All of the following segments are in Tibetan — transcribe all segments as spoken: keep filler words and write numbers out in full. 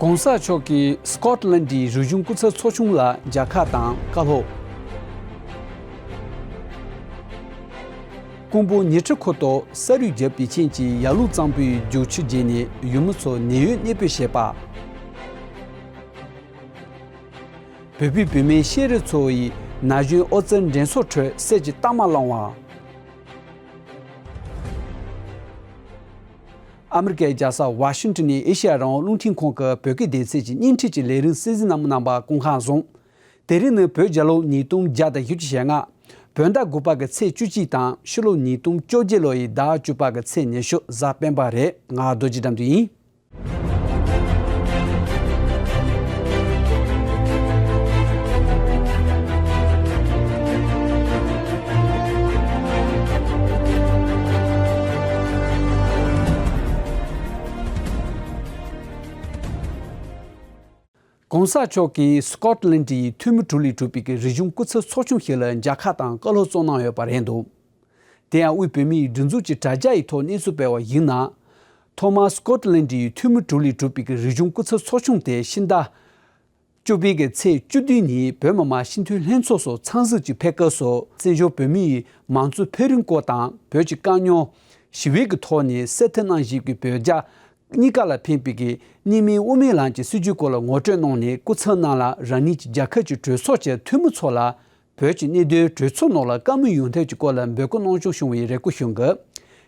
༸གོང་ས་མཆོག་གིས་སི་ཀོཊ་ལན་ཌིའི་རིག་གཞུང་སྐུ་ཚབ་ཚོགས་ཆུང་ལ་མཇལ་ཁ་དང་བཀའ་སློབ། ཀོང་པོ་ཉི་ཁྲི་ཁོ་ཐོག་ས་རུད་བརྒྱབ་པའི་རྐྱེན་གྱིས་ཡར་ཀླུང་གཙང་པོའི་རྒྱུག་ཆུ་བརྗེས་ནས་ཡུལ་མི་ཚོ་ནད་ཡོད་གནས་སྤོས་བྱས་པ། བོད་པའི་བུད་མེད་ཤེས་རིག་ཚོ་ཡིས་ན་གཞོན་ཨོ་རྩལ་འགྲན་ཚོགས་ཁྲོད་གསེར་གྱི་རྟགས་མ་བླངས་བ། ཨ་མི་རི་ཀའི་རྒྱལ་ས་ཝ་ཤིང་ཊོན་ནས་ཨེ་ཤེ་ཡ་རང་དབང་རླུང་འཕྲིན་ཁང་གི་བོད་སྐད་སྡེ་ཚན་གྱི་བརྙན་འཕྲིན་གྱི་ལས་རིམ་གསན་གཟིགས་གནང་མི་རྣམ་པ་སྐུ་ཁམས་བཟང་། དེ་རིང་ནི་བོད་རྒྱལ་ལོ་ཉིས་སྟོང་བརྒྱ་དང་བཞི་བཅུ་ཞེ་ལྔ། བོད་ཟླ་དགུ་པ་གི་ཚེས་བཅུ་གཅིག་དང་ཕྱི་ལོ་ཉིས་སྟོང་བཅོ་བརྒྱད་ལོ་ཡི་ཟླ་བཅུ་པ་གི་ཚེས་ཉི་ཤུ་གཟའ་སྤེན་པ་རེད། ང་རྡོ་རྗེ་དགྲ་འདུལ་ཡིན། ༸གོང་ས་མཆོག་གིས་སི་ཀོཊ་ལན་ཌིའི་འཐུས་མི་དྲུག་ལས་གྲུབ་པའི་རིག་གཞུང་སྐུ་ཚབ་ཚོགས་ཆུང་ཞིག་ལ་མཇལ་ཁ་དང་བཀའ་སློབ་སྩལ་གནང་ཡོད་པ་རེད་འདུག་དེ་ཡང་དབུས་བོད་མིའི་སྒྲིག་འཛུགས་ཀྱི་དྲ་རྒྱ་ཡི་ཐོག་གནས་ཚུལ་སྤེལ་བ་ཡིན་ན། ཐོག་མར་སི་ཀོཊ་ལན་ཌིའི་འཐུས་མི་དྲུག་ལས་གྲུབ་པའི་རིག་གཞུང་སྐུ་ཚབ་ཚོགས་ཆུང་དེ་ཕྱི་ཟླ་བཅུ་པའི་གི་ཚེས་བཅུ་བདུན་ཉིན་བོད་མི་མང་སྤྱི་འཐུས་ལྷན་ཚོགས་སུ་འཚམས་གཟིགས་ཀྱིས་ཕེབས་སྐབས་སུ། བཙན་བྱོལ་བོད་མིའི་མང་གཙོའི་འཕེལ་རིམ་སྐོར་དང་བོད་ཀྱི་དཀའ་རྙོག་ཞི་བའི་གི་ཐོག་ནས་སེལ་ཐབས་གནང་བཞིན་པའི་བོད་རྒྱ་གཉིས་ཀ་ལ་ཕན་པའི་གི་གཉིས་སྨན་དབུ་མའི་ལམ་གྱི་སྲིད་བྱུས་སྐོར་ལ་ངོ་སྤྲོད་གནང་ནས། སྐུ་ཚབ་རྣམས་ལ་རང་ཉིད་ཀྱི་རྒྱལ་ཁབ་ཀྱི་གྲོས་ཚོགས་ཀྱི་འཐུས་མི་ཚོ་ལ་བོད་ཀྱི་གནད་དོན་གྲོས་ཚོགས་ནང་ལ་བཀའ་མོལ་ཡོང་ཐབས་ཀྱི་སྐོར་ལ་འབོད་སྐུལ་གནང་སྐྱོང་བྱུང་བའི་རེ་སྐུལ་ཞུ་གི།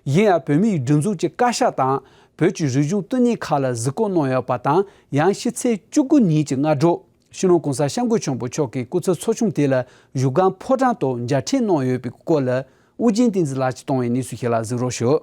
གཞན་ཡང་བོད་མིའི་སྒྲིག་འཛུགས་ཀྱི་བཀའ་ཤག་དང་བོད་ཀྱི་རིག་གཞུང་བསྟི་གནས་ཁག་ལ་གཟིགས་སྐོར་གནང་ཡོད་པ་དང་། ཡང་ཕྱི་ཚེས་བཅུ་དགུ་ཉིན་གྱི་སྔ་དྲོ་སྤྱི་ནོར་༸གོང་ས་༸སྐྱབས་མགོན་ཆེན་པོ་མཆོག་གིས་སྐུ་ཚབ་ཚོགས་ཆུང་དེ་ལ་བཞུགས་སྒར་ཕོ་བྲང་དུ་མཇལ་འཕྲད་གནང་ཡོད་པའི་སྐོར་ལ་ཨུ་རྒྱན་བསྟན་འཛིན་ལགས་ཀྱིས་བཏང་བའི་གནས་ཚུལ་ཞིག་ལ་གཟིགས་རོགས་ཞུ།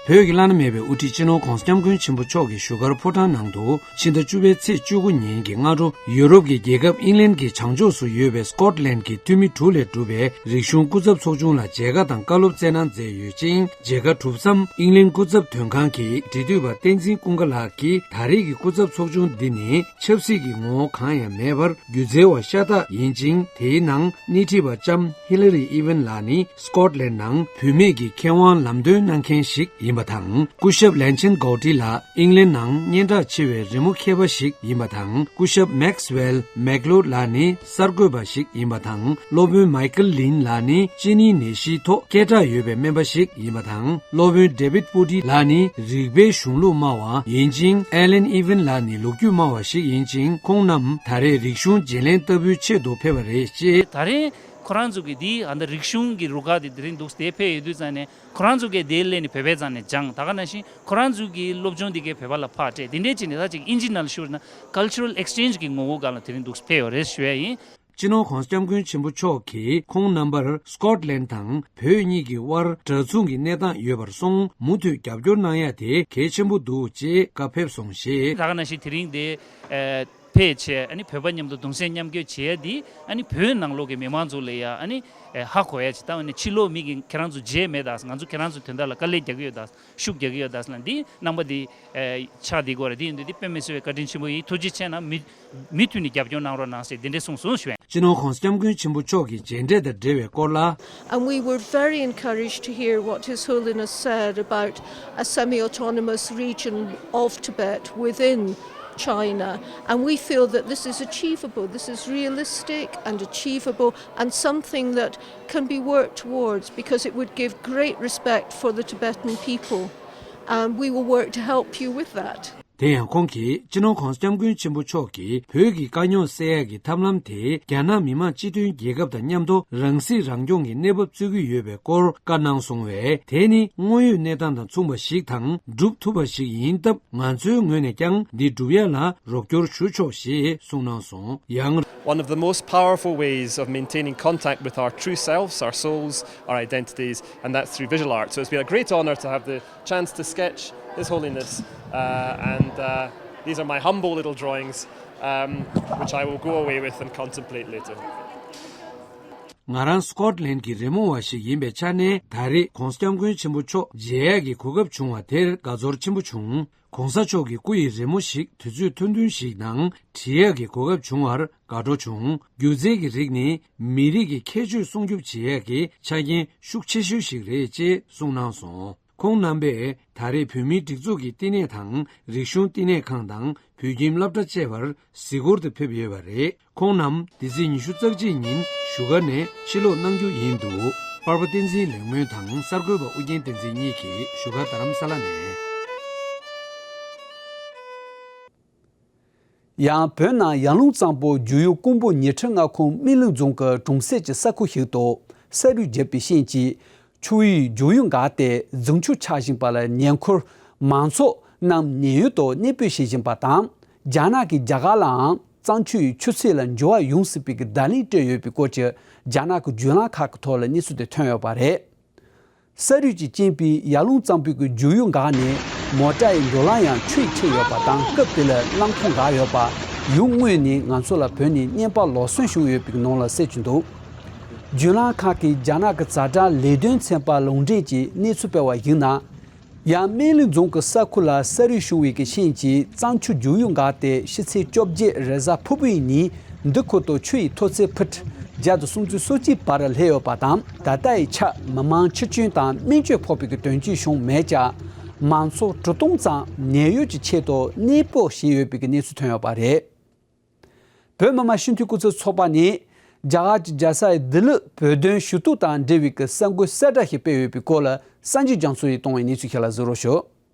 བོད་ཀྱི་བླ་ན་མེད་པའི་དབུ་ཁྲིད་སྤྱི་ནོར་༸གོང་ས་༸སྐྱབས་མགོན་ཆེན་པོ་མཆོག་གིས་བཞུགས་སྒར་ཕོ་བྲང་ནང་དུ་ཕྱི་ཟླ་བཅུ་པའི་ཚེས་བཅུ་དགུ་ཉིན་གྱི་སྔ་དྲོ། ཡུ་རོབ་ཀྱི་རྒྱལ་ཁབ་ཨིང་ལན་གྱི་བྱང་ཕྱོགས་སུ་ཡོད་པའི་སི་ཀོཊ་ལན་གྱི་འཐུས་མི་དྲུག་ལས་གྲུབ་པའི་རིག་གཞུང་སྐུ་ཚབ་ཚོགས་ཆུང་ལ་མཇལ་ཁ་དང་བཀའ་སློབ་སྩལ་གནང་མཛད་ཡོད་ཅིང་། མཇལ་ཁ་གྲུབ་མཚམས་ཨིང་ལན་སྐུ་ཚབ་དོན་ཁང་གི་འབྲེལ་མཐུད་པ་བསྟན་འཛིན་ཀུན་དགའ་ལགས་ཀྱིས། ད་རེས་ཀྱི་སྐུ་ཚབ་ཚོགས་ཆུང་འདི་ནི་ཆབ་སྲིད་ཀྱི་ངོ་བོ་གང་ཡང་མེད་པར། སྒྱུ་རྩལ་བ་ཤ་སྟག་ཡིན་ཅིང་། དེའི་ནང་སྣེ་ཁྲིད་པ་ལྕམ་ཧི་ལ་རི་ཨི་ཝན་ལགས་ནི་སི་ཀོཊ་ལན་ནང་བུད་མེད་ཀྱི་མཁས་དབང་ལམ་སྟོན་གནང་མཁན་ཞིག་ཡིན་པ་དང་། སྐུ་ཞབས་ལན་ཆན་གའོ་ཏི་ལགས་ཨིང་ལན་ནང་སྙན་གྲགས་ཆེ་བའི་རི་མོ་མཁས་པ་ཞིག་ཡིན་པ་དང་། སྐུ་ཞབས་མེག་སི་ཝེལ་མེག་ལོ་ལགས་ནི་གསར་འགོད་པ་ཞིག་ཡིན་པ་དང་། སློབ་དཔོན་མའི་ཀལ་ལིན་ལགས་ནི་གཅིན་སྙི་ནད་གཞིའི་ཐོག་སྐད་གྲགས་ཡོད་པའི་སྨན་པ་ཞིག་ཡིན་པ་དང་། སློབ་དཔོན་ཌེ་བིད་པུ་ཏི་ལགས་ནི་རིག་པའི་གཞུང་ལུགས་སྨྲ་བ་ཡིན་ཅིང་། ཨེ་ལན་ཨི་ཝན་ལགས་ནི་ལོ་རྒྱུས་སྨྲ་བ་ཞིག་ཡིན་ཅིང་། ཁོང་རྣམས་ད་རེས་རིག་གཞུང་བརྗེ་ལེན་ལྟ་བུའི་ཆེད་དུ་ཕེབས་པ་རེད་ཅེས། ད་རེས་ཁོ་རང་ཚོ་གི་འདི་ཨ་ད་རིག་གཞུང་གི་རུ་ཁག་དེ་དེ་རིང་འདུག་སྟེ་ཕེབས་ཡོད་དུས་ཙང་ནས། ཁོ་རང་ཚོ་གིས་དེ་ལས་ནི་བོད་པའི་རྩ་ནས་སྦྱངས། ད་ག་ནང་བཞིན་ཁོ་རང་ཚོ་གི་སློབ་སྦྱོང་འདི་གའི་བོད་པ་ལ་ཕར་སྤྲད། དེ་འདྲས་བྱས་ནས་ད་ཅིག་ཨིན་ཇི་ནང་ལ་ཞུ་ན་ཀལ་ཅ་རལ་ཨེག་སི་ཅེན་ཇི་གི་ངོ་བོ་སྒང་ལ་དེ་རིང་འདུག་ཕེབས་ཡོད་རེད་ཞུ་ཡ་ཡིན། སྤྱི་ནོར་༸གོང་ས་༸སྐྱབས་མགོན་ཆེན་པོ་མཆོག་གིས་ཁོང་རྣམ་པར་སི་ཀོཊ་ལན་དང་བོད་གཉིས་ཀྱི་དབར་འདྲ་མཚུངས་ཀྱི་གནས་སྟངས་ཡོད་པར་སོང་། མུ་མཐུད་རྒྱབ་སྐྱོར་གནང་ཡ་དེ་གལ་ཆེན་པོ་འདུག་ཅེས་བཀའ་ཕེབས་སོང་ཞེས། ད་ག་ནང་བཞིན་དེ་རིང་དེ་ཨ་ཕེབས་བྱས། ཨ་ནི་བོད་པ་མཉམ་དུ་གདུང་སེམས་མཉམ་སྐྱེད་བྱེད་ཡ་འདི་ཨ་ནི་བོད་ནང་ལོགས་ཀྱི་མི་མང་ཚོ་ལ་ཡ་ཨ་ནི་ཨ་ཧ་གོ་ཡ་ཅིག་དང་། ཨ་ནི་ཕྱི་ལོགས་མི་གིས་ཁྱེད་རང་ཚོ་མཇལ་མེད་ད། ང་ཚོ་ཁྱེད་རང་ཚོ་དོན་དག་ལ་དཀའ་ལས་རྒྱག་གི་ཡོད་ད། ཤུགས་རྒྱག་གི་ཡོད་ད་ཟེར་ལ། འདི་རྣམ་པ་འདི་ཨ་ཕྱག་འདི་དགོས་རེད། འདི་ཡིན་དུས་འདི་དཔེ་མི་སྲིད་པའི་བཀའ་དྲིན་ཆེན་པོ་ཡིན། ཐུགས་རྗེ་ཆེ་གནང་། མུ་མུ་མཐུད་ནས་རྒྱབ་སྐྱོར་གནང་རོགས་གནང་ཟེར་འདི་འདྲས་གསུངས་སོང་ཞུ་ཡ། སྤྱི་ནོར་༸གོང་ས་༸སྐྱབས་མགོན་ཆེན་པོ་མཆོག་གི་མཇལ་འཕྲད་དང་འབྲེལ་བའི་སྐོར་ལ། And we were very encouraged to hear what His Holiness said about a semi-autonomous region of Tibet within China. And we feel that this is achievable, this is realistic and achievable, and something that can be worked towards, because it would give great respect for the Tibetan people. And we will work to help you with that. དེ་ཡང་ཁོང་གིས་སྤྱི་ནོར་༸གོང་ས་༸སྐྱབས་མགོན་ཆེན་པོ་མཆོག་གིས་བོད་ཀྱི་དཀའ་རྙོག་སེལ་ཡག་གི་ཐབས་ལམ་དེ་རྒྱ་ནག་མི་དམངས་སྤྱི་མཐུན་རྒྱལ་ཁབ་དང་མཉམ་དུ་རང་སྲིད་རང་སྐྱོང་གི་གནས་བབ་བཙུགས་ཀྱི་ཡོད་པའི་སྐོར་བཀའ་གནང་སོང་བས། དེ་ནི་དངོས་ཡོད་གནས་སྟངས་དང་མཚུངས་པ་ཞིག་དང་སྒྲུབ་ཐུབ་པ་ཞིག་ཡིན་སྟབས། ང་ཚོའི་ངོས་ནས་ཀྱང་འདི་སྒྲུབ་ཡ་ལ་རོགས་སྐྱོར་ཞུ་ཆོག་ཞེས་གསུངས་གནང་སོང་། ཡང་། One of the most powerful ways of maintaining contact with our true selves, our souls, our identities, and that's through visual art. So it's been a great honour to have the chance to sketch His Holiness, uh, and uh, these are my humble little drawings, um, which I will go away with and contemplate later. ང་རང་སི་ཀོཊ་ལན་གྱི་རི་མོ་བ་ཞིག་ཡིན་པའི་ཆ་ནས། ད་རེས་༸གོང་ས་༸སྐྱབས་མགོན་ཆེན་པོ་མཆོག་མཇལ་ཡག་གི་གོ་སྐབས་བྱུང་བ་དེར་དགའ་ཚོར་ཆེན་པོ་བྱུང་། ༸གོང་ས་མཆོག་གི་སྐུ་ཡི་རི་མོ་ཞིག་དུས་ཚོད་ཐུང་ཐུང་ཞིག་ནང་བྲིས་ཡག་གི་གོ་སྐབས་བྱུང་བར་དགའ་སྤྲོ་བྱུང་། སྒྱུ་རྩལ་གྱི་རིགས་ནི་མི་རིགས་ཀྱི་ཁྱད་ཆོས་སྲུང་སྐྱོབ་བྱེད་ཡག་གི་ཆ་རྐྱེན་ཤུགས་ཆེ་ཤོས་ཤིག་རེད་ཅེས་གསུངས་གནང་སོང་། ཁོང་རྣམ་པས་ད་རེས་བོད་མིའི་སྒྲིག་འཛུགས་ཀྱི་བསྟི་གནས་དང་། རིག་གཞུང་བསྟི་གནས་ཁང་དང་བོད་ཁྱིམ་སློབ་གྲྭ་བཅས་པར་གཟིགས་སྐོར་དུ་ཕེབས་ཡོད་པ་རེད། ཁོང་རྣམས་འདི་ཚེས་ཉི་ཤུ་རྩ་གཅིག་ཉིན་བཞུགས་སྒར་ནས་ཕྱིར་ལོག་གནང་རྒྱུ་ཡིན་འདུག་པར་པ་བསྟན་འཛིན་ལེགས་སྨོན་དང་གསར་འགོད་པ་ཨུ་རྒྱན་བསྟན་འཛིན་གཉིས་ཀྱིས་བཞུགས་སྒར་རྡ་རམ་ས་ལ་ནས། ཡང་བོད་ནང་ཡར་ཀླུང་གཙང་པོ་འཇུ་ཡུལ་ཀོང་པོ་ཉི་ཁྲི་མངའ་ཁོངས་སྨིན་གླིང་རྫོང་གི་གྲོང་གསེབ་ཀྱི་ས་ཁུལ་ཞིག་ཏུ་ས་རུད་བརྒྱབ་པའི་རྐྱེན་གྱིས། ཆུ་ཡུར་འཇུ་ཡུལ་འགག་སྟེ་རྫིང་ཆུ་ཆགས་བཞིན་པ་ལ་ཉེ་འཁོར་མང་ཚོགས་རྣམས་ཉེན་གཡོལ་དུ་གནས་སྤོས་བྱེད་བཞིན་པ་དང་། རྒྱ་ནག་གིས་རྒྱ་གར་ལའང་གཙང་ཆུའི་ཆུ་ཚད་ལ་འགྱུར་བ་ཡོང་སྲིད་པའི་བརྡ་ལན་སྤྲད་ཡོད་པའི་སྐོར་གྱི་རྒྱ་ནག་གི་བརྒྱུད་ལམ་ཁག་གི་ཐོག་ལ་གནས་ཚུལ་དེ་ཐོན་ཡོད་པ་རེད། ས་རུད་ཀྱི་རྐྱེན་པས་ཡར་ཀླུང་གཙང་པོའི་གི་འཇུ་ཡུལ་འགག་ནས་མོ་ཊ་ཡི་འགྲོ་ལམ་ཡང་ཆུ་ཡིས་ཁྱེར་ཡོད་པ་དང་། སྐབས་དེ་ལ་གླང་ཁོང་འགག་ཡོད་པ་ཡུལ་དངོས་ནས་ང་ཚོ་ལ་བོས་ནས་བརྙན་པར་ལོག་སོན་བྱུང་ཡོད་པའི་ནང་ལ་གསལ་གྱི་འདུག་བརྒྱུད་ལམ་ཁག་གིས་རྒྱ་ནག་གི་ཛ་དྲག་ལས་དོན་ཚན་པ་ལུང་འདྲེན་གྱིས་གནས་ཚུལ་སྤེལ་བ་ཡིན་ན། ཡང་སྨན་གླིང་རྫོང་གི་ས་ཁུལ་ལ་ས་རུད་བྱུང་བའི་གི་རྐྱེན་གྱིས་གཙང་ཆུ་འཇུ་ཡུལ་འགག་སྟེ་ཕྱི་ཚེས་བཅོ་བརྒྱད་རེས་གཟའ་ཕུར་བུའི་ཉིན་འདི་ཁུལ་དུ་ཆུ་ཡི་མཐོ་ཚད་ཕུཊ་བརྒྱ་དང་སུམ་ཅུ་སོ་གཅིག་བར་སླེབས་ཡོད་པ་དང་། ད་ལྟའི་ཆར་མི་མང་འཆི་སྐྱོན་དང་སྨན་བཅོས་ཕོག་པའི་གི་དོན་རྐྱེན་བྱུང་མེད་ཀྱང་། མང་ཚོགས་དྲུག་སྟོང་ཙམ་ནད་གཡོལ་གྱི་ཆེད་དུ་གནས་སྤོ་བྱས་ཡོད་པའི་གི་གནས་ཚུལ་ཐོན་ཡོད་པ་རེད། བོད་མི་མང་སྤྱི་འཐུས་སྐུ་ཚབ་ཚོགས་པ་ནས་རྒྱ་གར་གྱི་རྒྱལ་ས་ལྡི་ལིར་བོད་དོན་ཞུ་གཏུག་དང་འབྲེལ་བའི་གི་གསར་འགོད་གསལ་བསྒྲགས་ཤིག་སྤེལ་ཡོད་པའི་སྐོར་ལ་སངས་རྒྱས་རྒྱ་མཚོ་ཡིས་གཏོང་བའི་གནས་ཚུལ་ཞིག་ལ་གཟིགས་རོགས་ཞུ།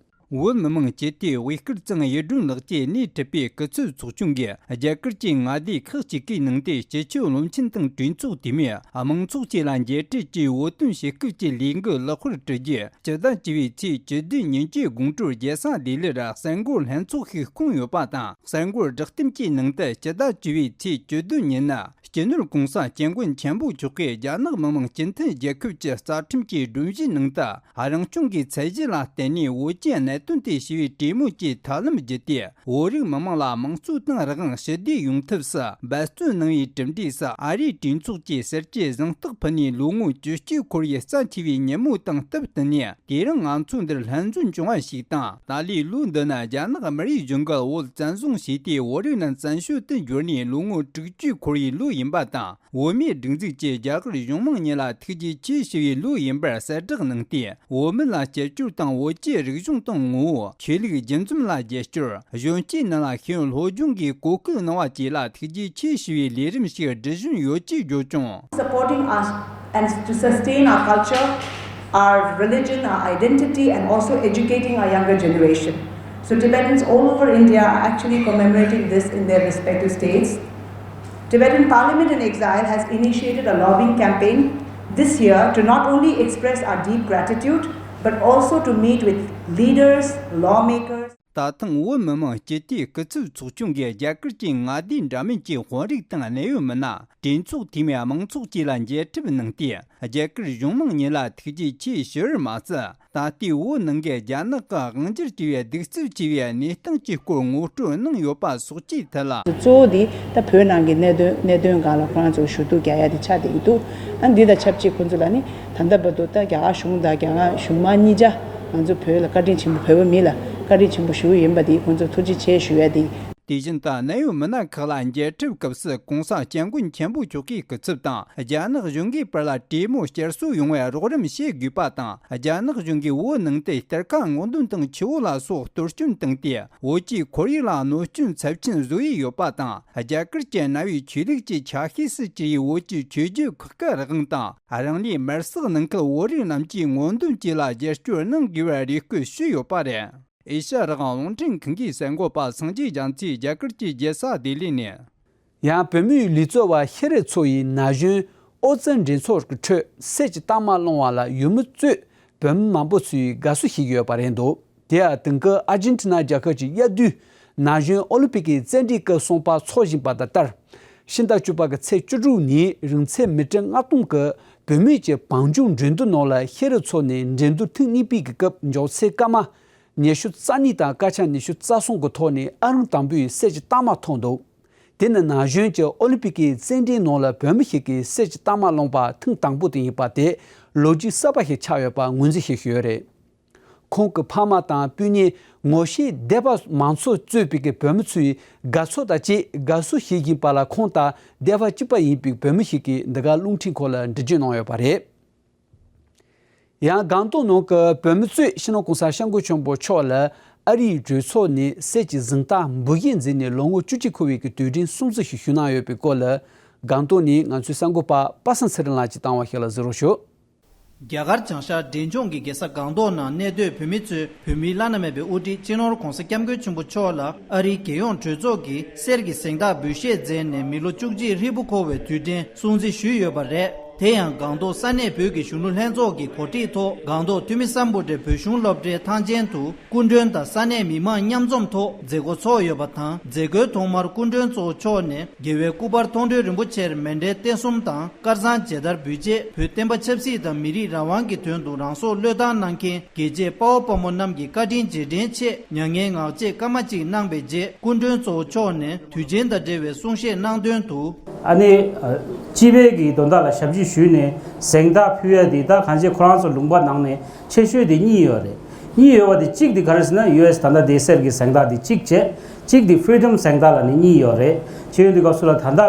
བོད་མི་མང་སྤྱི་འཐུས་དབུས་སྐལ་བཟང་ཡེ་སྒྲོན་ལགས་ཀྱིས་སྣེ་ཁྲིད་པའི་སྐུ་ཚབ་ཚོགས་ཆུང་གིས་རྒྱ་གར་གྱི་མངའ་སྡེ་ཁག་ཅིག་གི་ནང་དུ་སྤྱི་ཁྱབ་བློན་ཆེན་དང་གྲོས་ཚོགས་འཐུས་མི་དམངས་ཚོགས་བཅས་ལ་མཇལ་འཕྲད་ཀྱིས་བོད་དོན་ཞུ་སྐུལ་གྱི་ལས་འགུལ་ལེགས་པར་སྒྲུབ་རྒྱུ། སྤྱི་ཟླ་བཅུ་པའི་ཚེས་བཅུ་བདུན་ཉིན་གྱི་དགོང་དྲོར་རྒྱལ་ས་ལྡི་ལིར་གསར་འགོད་ལྷན་ཚོགས་ཤིག་བསྐོངས་ཡོད་པ་དང་། གསར་འགོད་བསྒྲགས་གཏམ་གྱི་ནང་དུ། སྤྱི་ཟླ་བཅུ་པའི་ཚེས་བཅུ་བདུན་ཉིན་ནི་སྤྱི་ནོར་༸གོང་ས་༸སྐྱབས་མགོན་ཆེན་པོ་མཆོག་གིས་རྒྱ་ནག་མི་དམངས་སྤྱི་མཐུན་རྒྱལ་ཁབ་ཀྱི་རྩ་ཁྲིམས་ཀྱི་སྒྲོམ་གཞིའི་ནང་དུ་རང་སྐྱོང་གི་ཚད་གཞི་ལ་བརྟེན་ནས། བོད་ཀྱི་གནད་དོན་དེ་ཞི་བའི་གྲོས་མོལ་གྱི་ཐབས་ལམ་བརྒྱུད་དེ། བོད་རིགས་མི་དམངས་ལ་དམངས་གཙོ་དང་རང་དབང་ཞི་བདེ་ཡོང་ཐབས་སུ་འབད་བརྩོན་གནང་བའི་གྲུབ་འབྲས་སུ། ཨ་རིའི་གྲོས་ཚོགས་ཀྱི་ཟུར་གྱིས་གཟེངས་རྟགས་ཕུལ་ནས། ལོ་ངོ་བཅུ་གཅིག་འཁོར་བའི་རྩ་ཆེ་བའི་ཉིན་མོ་དང་སྟབས་བསྟུན་ནས། དེ་རིང་ང་ཚོ་འདིར་ལྷན་འཛོམས་བྱུང་བ་ཞིག་དང་། ཏཱ་ལའི་ལོ་འདི་ནི་རྒྱ་ནག་མི་རིགས་གཞུང་གིས་བོད་བཙན་བཟུང་བྱས་ཏེ། བོད་རིགས་རྣམས་བཙན་བྱོལ་དུ་འབྱོར་ནས་ལོ་ངོ་དྲུག་ཅུ་འཁོར་བའི་ལོ་ཡིན་པ་དང་། བོད་མིའི་སྒྲིག་འཛུགས་ཀྱིས་རྒྱ་གར་གཞུང་མང་གཉིས་ལ་ཐུགས་རྗེ་ཆེ་ཞུ་བའི་ལོ་ཡིན་པར་གསལ་བསྒྲགས་གནང་སྟེ། བོད་མི་ལ་སྐྱབས་བཅོལ་དང་། བོད་ཀྱི་རིག་གཞུང་དང་ངོ་བོ། ཆོས་ལུགས་རྒྱུན་འཛོམས་ལ་རྒྱབ་སྐྱོར། གཞོན་སྐྱེས་རྣམས་ལ་ཤེས་ཡོན་སློབ་སྦྱོང་གི་གོ་སྐབས་གནང་བ་བཅས་ལ་ཐུགས་རྗེ་ཆེ་ཞུ་བའི་ལས་རིམ་ཞིག་སྒྲིག་གཞི་ཡོད་ཅེས་བརྗོད་ཀྱང་། Supporting us and to sustain our culture, our religion, our identity, and also educating our younger generation. So Tibetans all over India are actually commemorating this in their respective states. Tibetan Parliament in Exile has initiated a lobbying campaign this year to not only express our deep gratitude, but also to meet with leaders, lawmakers, ད་ཐེངས་བོད་མི་མང་སྤྱི་འཐུས་སྐུ་ཚབ་ཚོགས་ཆུང་གིས་རྒྱ་གར་གྱི་མངའ་སྡེ་འདྲ་མིན་གྱི་དཔོན་རིགས་དང་གནད་ཡོད་མི་སྣ། གྲོས་ཚོགས་འཐུས་མི། དམངས་ཚོགས་བཅས་ལ་མཇལ་འཕྲད་གནང་སྟེ། རྒྱ་གར་གཞུང་མང་གཉིས་ལ་ཐུགས་རྗེ་ཆེ་ཞུ་བར་མ་ཟད། ད་ལྟའི་བོད་ནང་གི་རྒྱ་ནག་གི་དབང་སྒྱུར་བྱས་པའི་གདུག་རྩུབ་ཆེ་བའི་གནས་སྟངས་ཀྱི་སྐོར་ངོ་སྤྲོད་གནང་ཡོད་པ་སོགས་ཀྱི་ཐད་ལ། གཙོ་བོ་དེ་ད་བོད་ནང་གི་གནད་དོན་གནད་དོན་སྒང་ལ་ཁོ་རང་ཚོ་ཞུ་གཏུག་རྒྱག་ཡ་དེ་ཆགས་བསྡད་ཀྱི་འདུག་ཨ་འདི་དང་ཆབས་ཅིག་ཁོང་ཚོ་ལ་ནི་ད་ལྟ་བར་དུ་ད་རྒྱ་གར་གཞུང་དང་རྒྱ་གར་གཞུང་མང་གཉིས་ཆ་ང་ཚོ་བོད་ལ་བཀའ་དྲིན་ཆེན་པོ། བོད་པ་མི་ལ་བཀའ་དྲིན་ཆེན་པོ་ཞུ་གི་ཡིན་པ་དེ་ཁོང་ཚོར་ཐུགས་རྗེ་ཆེ་ཞུ་ཡ་དེ། དེ་བཞིན་ད་གནད་ཡོད་མི་སྣ་ཁག་ལ་མཇལ་འཕྲད་སྐབས་སུ་༸གོང་ས་༸སྐྱབས་མགོན་ཆེན་པོ་མཆོག་གི་སྐུ་ཚབ་དང་། རྒྱ་ནག་གཞུང་གི་བར་ལ་གྲོས་མོལ་བསྐྱར་གསོ་ཡོང་བའི་རོགས་རམ་བྱེད་དགོས་པ་དང་། རྒྱ་ནག་གཞུང་གིས་བོད་ནང་དུ་གཏེར་ཁ་སྔོག་འདོན་དང་ཆུ་བོ་ལ་སོགས་གཏོར་སྐྱོན་བཏང་སྟེ། བོད་ཀྱི་ཁོར་ཡུག་ལ་གནོད་སྐྱོན་ཚབས་ཆེན་བཟོ་ཡི་ཡོད་པ་དང་། རྒྱ་གར་གྱི་གནའ་བོའི་ཆོས་ལུགས་ཀྱི་ཆ་ཤས་སུ་གྱུར་བའི་བོད་ཀྱི་ཆོས་བརྒྱུད་ཁག་གི་རང་དབང་དང་། རང་ལུས་མེར་སྲེག་གནང་མཁན་བོད་རིགས་རྣམས་ཀྱི་ངོ་འདོན་བཅས་ལ་རྒྱབ་སྐྱོར་གནང་དགོས་པའི་རེ་སྐུལ་ཞུས་ཡོད་པ་རེད། ཨེ་ཤ་ཡ་རང་དབང་རླུང་འཕྲིན་ཁང་གི་གསར་འགོད་པ་སངས་རྒྱས་རྒྱ་མཚོས་རྒྱ་གར་གྱི་རྒྱལ་ས་ལྡི་ལི་ནས། ཡང་བོད་མིའི་ལུས་རྩལ་བ་ཤེས་རིག་མཚོ་ཡིས་ན་གཞོན་ཨོ་རྩལ་འགྲན་ཚོགས་ཀྱི་ཁྲོད་གསེར་གྱི་རྟགས་མ་བླངས་པ་ལ་ཡུལ་མི་གཙོས་བོད་མི་མང་པོ་ཚོས་དགའ་བསུ་ཞུས་ཡོད་པ་རེད་འདུག་དེ་ཡང་དེང་སྐབས་ཨར་ཇེན་ཊི་ན་རྒྱལ་ཁབ་ཀྱི་དབྱར་དུས་ན་གཞོན་ཨོ་ལིམ་པིག་གི་རྩེད་འགྲན་སྐབས་གསུམ་པ་འཚོགས་བཞིན་པ་དང་སྦྲགས། ཕྱི་ཟླ་བཅུ་པ་གི་ཚེས་བཅུ་དྲུག་ཉིན་རིང་ཚད་མི་ཊར་ལྔ་སྟོང་གི་བུད་མེད་ཀྱི་བང་རྒྱུག་འགྲན་བསྡུར་ནང་ལ་ཤེས་རིག་མཚོ་ནས་འགྲན་བསྡུར་ཐེངས་གཉིས་པའི་གི་སྐབས་མགྱོགས་ཚད་སྐར་མ་ཉི་ཤུ་རྩ་གཉིས་དང་སྐར་ཆ་ཉི་ཤུ་རྩ་གསུམ་གྱི་ཐོག་ནས་ཨང་རིམ་དང་པོའི་གསེར་གྱི་རྟགས་མ་ཐོབ་འདུག་དེ་ནི་ན་གཞོན་གྱི་ཨོ་ལིམ་པིག་གི་རྩེད་འགྲན་ནང་ལ་བོད་མི་ཞིག་གིས་གསེར་གྱི་རྟགས་མ་བླངས་པ་ཐེངས་དང་པོ་དེ་ཡིན་པ་དེ་ལོ་རྒྱུས་གསར་པ་ཞིག་ཆགས་ཡོད་པ་ངོས་འཛིན་བྱེད་བཞིན་ཡོད་རེད། ཁོང་གི་ཕ་མ་དང་སྤུན་ཉེ། ངོ་ཤེས་སྡེ་པ་མང་ཚོགས་གཙོས་པའི་གི་བོད་མི་ཚོས་དགའ་ཚོར་དང་བཅས་དགའ་བསུ་བྱེད་བཞིན་པ་ལ་ཁོང་དང་སྡེ་པ་གཅིག་པ་ཡིན་པའི་བོད་མི་ཞིག་གིས་འདི་ག་རླུང་འཕྲིན་ཁང་ལ་འགྲེལ་བརྗོད་གནང་ཡོད་པ་རེད། ཡང་སྒང་ཏོག་ནང་གི་བོད་མི་གཙོས་སྤྱི་ནོར་གོང་ས་སྐྱབས་མགོན་ཆེན་པོ་མཆོག་ལ་ཨ་རིའི་གྲོས་ཚོགས་ནས་གསེར་གྱི་གཟེངས་རྟགས་འབུལ་བཞེས་མཛད་ནས་ལོ་ངོ་བཅུ་གཅིག་འཁོར་བའི་གི་དུས་དྲན་སྲུང་བརྩི་ཞིག་ཞུ་གནང་ཡོད་པའི་སྐོར་ལ་སྒང་ཏོག་ནས་ང་ཚོའི་གསར་འགོད་པ་པ་སངས་ཚེ་རིང་ལགས་ཀྱིས་བཏང་བ་ཞིག་ལ་གཟིགས་རོགས་ཞུ། རྒྱ་གར་བྱང་ཤར་འབྲས་ལྗོངས་ཀྱི་རྒྱལ་ས་སྒང་ཏོག་ནང་གནས་སྡོད་བོད་མི་ཚོས་བོད་མིའི་བླ་ན་མེད་པའི་དབུ་ཁྲིད་སྤྱི་ནོར་གོང་ས་སྐྱབས་མགོན་ཆེན་པོ་མཆོག་ལ་ཨ་རིའི་རྒྱལ་ཡོངས་གྲོས་ཚོགས་ཀྱིས་གསེར་གྱི་གཟེངས་རྟགས་འབུལ་བཞེས་མཛད་ནས་མི་ལོ་བཅུ་གཅིག་ཧྲིལ་པོ་འཁོར་བའི་དུས་དྲན་སྲུང་བརྩི་ཞུས་ཡོད་པ་རེད། དེ་ཡང་སྒང་ཏོག་ས་གནས་བོད་ཀྱི་གཞོན་ནུ་ལྷན་ཚོགས་ཀྱི་གོ་སྒྲིག་ཐོག་སྒང་ཏོག་ཐུ་མི་སམ་བྷོ་ཊའི་བོད་གཞུང་སློབ་གྲྭའི་ཐང་ཆེན་དུ་སྐུ་མགྲོན་དང་ས་གནས་མི་མང་མཉམ་འཛོམས་ཐོག་མཛད་སྒོ་ཚོགས་ཡོད་པ་དང་། མཛད་སྒོའི་ཐོག་མར་སྐུ་མགྲོན་གཙོ་བོ་མཆོག་ནས་རྒྱལ་བའི་སྐུ་པར་མཐོང་གྲོལ་རིན་པོ་ཆེར་མཎྜལ་རྟེན་གསུམ་དང་དཀར་གཙང་མཇལ་དར་འབུལ་རྗེས། བོད་བསྟན་པ་ཆབ་སྲིད་དང་མི་རིགས་རང་དབང་གི་དོན་དུ་རང་སྲོག་བློས་བཏང་གནང་མཁན་རྒྱལ་གཅེས་དཔའ་བོ་དཔའ་མོ་རྣམས་ཀྱི་བཀའ་དྲིན་རྗེས་དྲན་ཆེད་མྱ་ངན་ངག་བཅད་སྐར་མ་གཅིག་གནང་བའི་རྗེས། སྐུ་མགྲོན་གཙོ་བོ་མཆོག་ནས་དུས་ཆེན་དང་འབྲེལ་བའི་གསུང་བཤད་གནང་དོན་དུ། ཨ་ནི། ཨ། སྤྱི་པའི་གི་དོན་དག་ལ་ཞབས་ཕྱི་ཞུས་ནས་གཟེངས་རྟགས་ཕུལ་ཡ་དེ་ད་གང་ཅི་ཁོ་རང་ཚོ་ལུང་པ་ནང་ནས་ཆེ་ཤོས་དེ་གཉིས་ཡོད་རེད། གཉིས་ཡོད་པ་དེ་གཅིག་དེ་ག་རེ་ཟེར་ན་ཡུ་ཨེས་ད་ལྟ་དེ་གསེར་གྱི་གཟེངས་རྟགས་དེ་གཅིག་བྱས། གཅིག་དེ་Freedom་གཟེངས་རྟགས་ལ་ནི་གཉིས་ཡོད་རེད། ཆེ་ཡོད་དེ་སྐབས་སུ་ལ་ད་ལྟ་ད་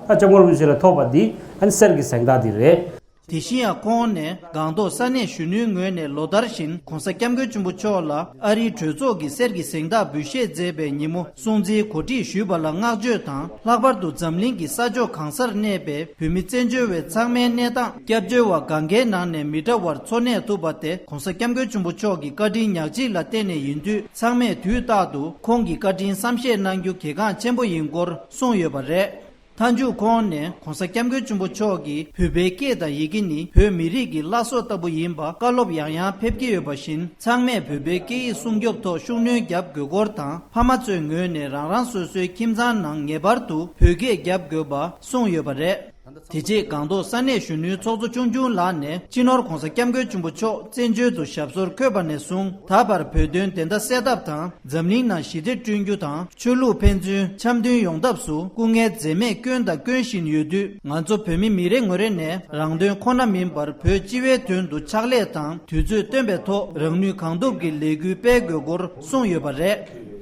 ལྕམ་སྐུ་རིན་པོ་ཆེ་ལ་ཐོབ་པ་དེ་ཨ་ནི་གསེར་གྱི་གཟེངས་རྟགས་དེ་རེད། དེ་བཞིན་ཡང་ཁོང་ནས་སྒང་ཏོག་ས་གནས་གཞོན་ནུའི་ངོས་ནས་ལོ་ལྟར་བཞིན་གོང་ས་སྐྱབས་མགོན་ཆེན་པོ་མཆོག་ལ་ཨ་རིའི་གྲོས་ཚོགས་ཀྱིས་གསེར་གྱི་གཟེངས་རྟགས་འབུལ་བཞེས་མཛད་པའི་ཉིན་མོ་སྲུང་བརྩིའི་གོ་སྒྲིག་ཞུས་པ་ལ་བསྔགས་བརྗོད་དང་། ལྷག་པར་དུ་འཛམ་གླིང་གི་ས་ཕྱོགས་གང་སར་གནས་པའི་བོད་མི་བཙན་བྱོལ་བའི་ཚང་མའི་གནས་སྟངས། སྐྱབས་བཅོལ་བ་གང་གའི་ནང་ནས་མི་འདྲ་བར་འཚོ་གནས་ཐུབ་པ་དེ་གོང་ས་སྐྱབས་མགོན་ཆེན་པོ་མཆོག་གི་བཀའ་དྲིན་ཉག་གཅིག་ལ་བརྟེན་ནས་ཡིན་དུས། ཚང་མས་དུས་རྟག་ཏུ་ཁོང་གི་བཀའ་དྲིན་བསམ་ཤེས་གནང་རྒྱུ་གལ་འགངས་ཆེན་པོ་ཡིན་སྐོར་གསུངས་ཡོད་པ་རེད། མཐའ་མཇུག་ཁོང་ནས་གོང་ས་སྐྱབས་མགོན་ཆེན་པོ་མཆོག་གིས་བོད་པའི་སྐད་དང་ཡི་གེ་ནི་བོད་མི་རིགས་ཀྱི་བླ་སྲོག་ལྟ་བུ་ཡིན་པ་བཀའ་སློབ་ཡང་ཡང་ཕེབས་ཀྱི་ཡོད་པ་བཞིན། ཚང་མས་བོད་པའི་སྐད་ཡིག་སྲུང་སྐྱོབ་ཐོག་ཤུགས་སྣོན་རྒྱབ་དགོས་སྐོར་དང་། ཕ་མ་ཚོའི་ངོས་ནས་རང་རང་སོ་སོའི་ཁྱིམ་ཚང་ནང་ངེས་པར་དུ་བོད་སྐད་རྒྱབ་དགོས་པ་གསུངས་ཡོད་པ་རེད། དེ་རྗེས་སྒང་ཏོག་ས་གནས་གཞོན་ནུའི་ཚོགས་གཙོ་ཆུང་ཆུང་ལགས་ནས་སྤྱི་ནོར་གོང་ས་སྐྱབས་མགོན་ཆེན་པོ་མཆོག་བཙན་བྱོལ་དུ་ཞབས་སོར་འཁོད་པ་ནས་བཟུང་ད་བར་བོད་དོན་བདེན་མཐའ་གསལ་ཐབས་དང་། འཛམ་གླིང་ནང་ཞི་བདེ་བསྐྲུན་རྒྱུ་དང་། ཆོས་ལུགས་ཕན་ཚུན་འཆམ་མཐུན་ཡོང་ཐབས་སུ་སྐུ་ངལ་འཛེམས་མེད་བསྐྱོན་དང་སྐྱོན་བཞིན་ཡོད་དུས། ང་ཚོ་བོད་མི་མི་རེ་ངོ་རེ་ནས་རང་དོན་ཁོ་ན་མིན་པར་བོད་སྤྱི་བའི་དོན་དུ་ཕྱག་ལས་དང་དུས་ཚོད་བཏོན་པའི་ཐོག་རང་ནུས་གང་ཐུབ་ཀྱིས་ལས་འགུལ་སྤེལ་དགོས་སྐོར་གསུངས་ཡོད་པ་རེད།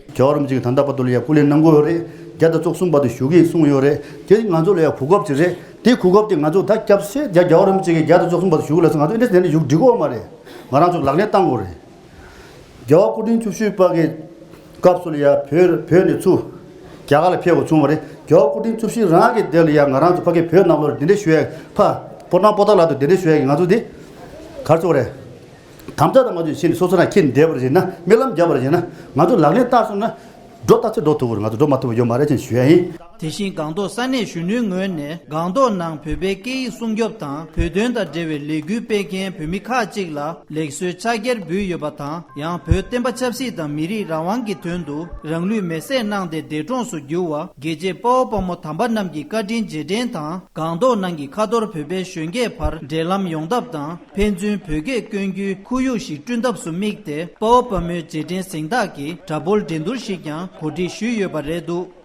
རྒྱལ་བ་རིན་པོ་ཆེ་གིས་ད་ལྟ་བར་དུ་ལ་ཡ་སྐུ་ལས་གནང་གི་ཡོད་རེད། བརྒྱ་དང་བཅུ་གསུམ་བར་དུ་བཞུགས་ཀྱི་གསུངས་ཡོད་རེད། དེ་ང་ཚོ་ལ་ཡ་གོ་སྐབས་ཅིག་རེད། དེ་གོ་སྐབས་དེ་ང་ཚོ་ད་སྐྱབས་སེ་རྒྱ་རྒྱལ་བ་རིན་པོ་ཆེ་གིས་བརྒྱ་དང་བཅུ་གསུམ་བར་དུ་བཞུགས་ལ་སོང་། ང་ཚོ་ཨེ་འདྲ་དེ་འདྲ་བཞུགས་འགྲིག་གི་ཡོད་མ་རེད། ང་རང་ཚོ་ལག་ལེན་བསྟར་དགོས་རེད། རྒྱལ་བ་སྐུ་ཕྲེང་བཅུ་བཞི་པ་གི་སྐབས་སུ་ལ་ཡ་བོད་བོད་ནས་ཚུར་རྒྱ་གར་ལ་ཕེབས་དགོས་བྱུང་བ་རེད། རྒྱལ་བ་སྐུ་ཕྲེང་བཅུ་བཞི་རང་གི་དེ་ལ་ཡ་ང་རང་ཚོ་ཕ་གི་བོད་ནང་ལོགས་ལ་དེ་འདྲ་ཞུ་ཡ་ཕ་སྤོ་ནང་པོ་ཏཱ་ལ་དུ་དེ་འདྲ་ཞུ་ཡ་གི་ང་ཚོ་འདི་གར་ཚོགས་རེད། དམ་བཅའ་དང་མ་བཅོས་ཕྱིན་ནས་སོ་སོ་རང་འཁྱེར་བསྡད་པ་རེད་ན། རྨི་ལམ་བརྒྱབ་པ་རེད་ན། ང་ཚོ་ལག་ལེན་བསྟར་སོང་ན་འགྲོ་ད་ཚེ་འགྲོ་ཐུབ་ཀྱི་རེད། ང་ཚོ་འགྲོ་མ་ཐུབ་པ་ཡོད་མ་རེད་ཅེས་ཞུ་ཡ་ཡིན། དེ་བཞིན་སྒང་ཏོག་ས་གནས་གཞོན་ནུའི་ངོས་ནས་སྒང་ཏོག་ནང་བོད་པའི་སྐད་ཡིག་སྲུང་སྐྱོབ་དང་བོད་དོན་དང་འབྲེལ་བའི་ལས་འགུལ་སྤེལ་མཁན་བོད་མི་ཁག་ཅིག་ལ་ལེགས་གསོལ་ཕྱག་འཁྱེར་འབུལ་ཡོད་པ་དང་། ཡང་བོད་བསྟན་པ་ཆབ་སྲིད་དང་མི་རིགས་རང་དབང་གི་དོན་དུ་རང་ལུས་མེར་སྲེག་གནང་སྟེ་འདས་གྲོངས་སུ་གྱུར་བ་རྒྱལ་གཅེས་དཔའ་བོ་དཔའ་མོ་དམ་པ་རྣམས་ཀྱི་བཀའ་དྲིན་རྗེས་དྲན་དང་། སྒང་ཏོག་ནང་གི་ཁ་ཐོར་བོད་པའི་གཞོན་སྐྱེས་བར་འབྲེལ་ལམ་ཡོང་ཐབས་དང་། ཕན་ཚུན་བོད་སྐད་བསྐྱོན་རྒྱུའི་ཁོར་ཡུག་ཞིག་བསྐྲུན་ཐབས་སུ་དམིགས་ཏེ། དཔའ་བོ་དཔའ་མོའི་རྗེས་དྲན་གཟེངས་རྟགས་ཀྱི་བྲག་ཕུག་འགྲན་བསྡུར་ཞིག་ཀྱང་གོ་སྒྲིག་ཞུས་ཡོད་པ་རེད་འདུག།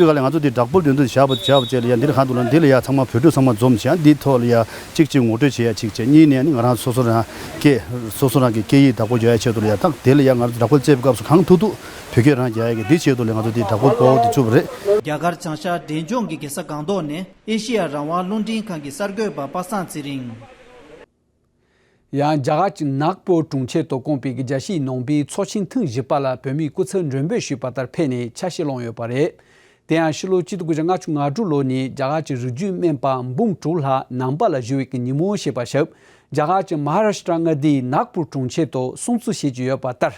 དེ་ག་ལ་ང་ཚོ་འདི་བྲག་ཕུག་འགྲན་བསྡུར་བྱས་པ་བྱས་པ་བཅས་ལ་ཡ་འདིར་གང་འདུག་ལ། འདི་ལ་ཡ་ཚང་མ་བོད་ཕྲུག་ཚང་མ་འཛོམས་བྱས། འདི་ཐོག་ལ་ཡ་གཅིག་གཅིག་ངོ་སྤྲོད་བྱེད་ཡ་གཅིག་བྱས། གཉིས་ནས་ནི་ང་རང་སོ་སོ་རང་སྐད་སོ་སོ་རང་གི་སྐད་ཡིག་བདག་པོ་རྒྱག་ཡ་ཆེད་དུ་ལ་ཡ། ད་དེ་ལ་ཡ་ང་རང་ཚོ་བྲག་ཕུག་བཅས་པའི་སྐབས་སུ་གང་ཐུབ་ཐུབ་བོད་སྐད་རང་རྒྱག་ཡ་གི་འདི་ཆེད་དུ་ལ་ང་ཚོ་འདི་བྲག་ཕུག་སྤོ་བོ་འདི་བཙུགས་པ་རེད། རྒྱ་གར་བྱང་ཤར་འབྲས་ལྗོངས་ཀྱི་རྒྱལ་ས་སྒང་ཏོག་ནས་ཨེ་ཤེ་ཡ་རང་དབང་རླུང་འཕྲིན་ཁང་གི་གསར་འགོད་པ་པ་སངས་ཚེ་རིང་། ཡང་རྒྱ་གར་གྱི་ནཱག་པུར་གྲོང་ཁྱེར་དུ་བསྐོངས་པའི་རྒྱལ་སྤྱིའི་ནང་པའི་ཚོགས་ཆེན་ཐེངས་བཞི་པ་ལ་བོད་མིའི་སྐུ་ཚབ་མགྲོན་འབོད་ཞུས་པ་ལྟར་ཕེབས་ནས་ཆ་ཤས་བླངས་ཡོད་པ་རེད། དེ་ཡང་ཕྱི་ལོ་གཅིག་སྟོང་དགུ་བརྒྱ་ལྔ་བཅུ་ང་དྲུག་ལོ་ནས་རྒྱ་གར་གྱི་རིགས་རྒྱུད་སྨན་པ་འབུམ་དྲུག་ལྷག་ནང་པ་ལ་བཞུགས་པའི་ཉིན་མོ་ཞེས་པ་ཞབས་རྒྱ་གར་གྱི་མ་ཧཱ་རཱ་ཤི་ཏྲ་མངའ་སྡེའི་ནཱག་པུར་གྲོང་ཁྱེར་དུ་སྲུང་བརྩི་བྱེད་ཀྱི་ཡོད་པ་ལྟར།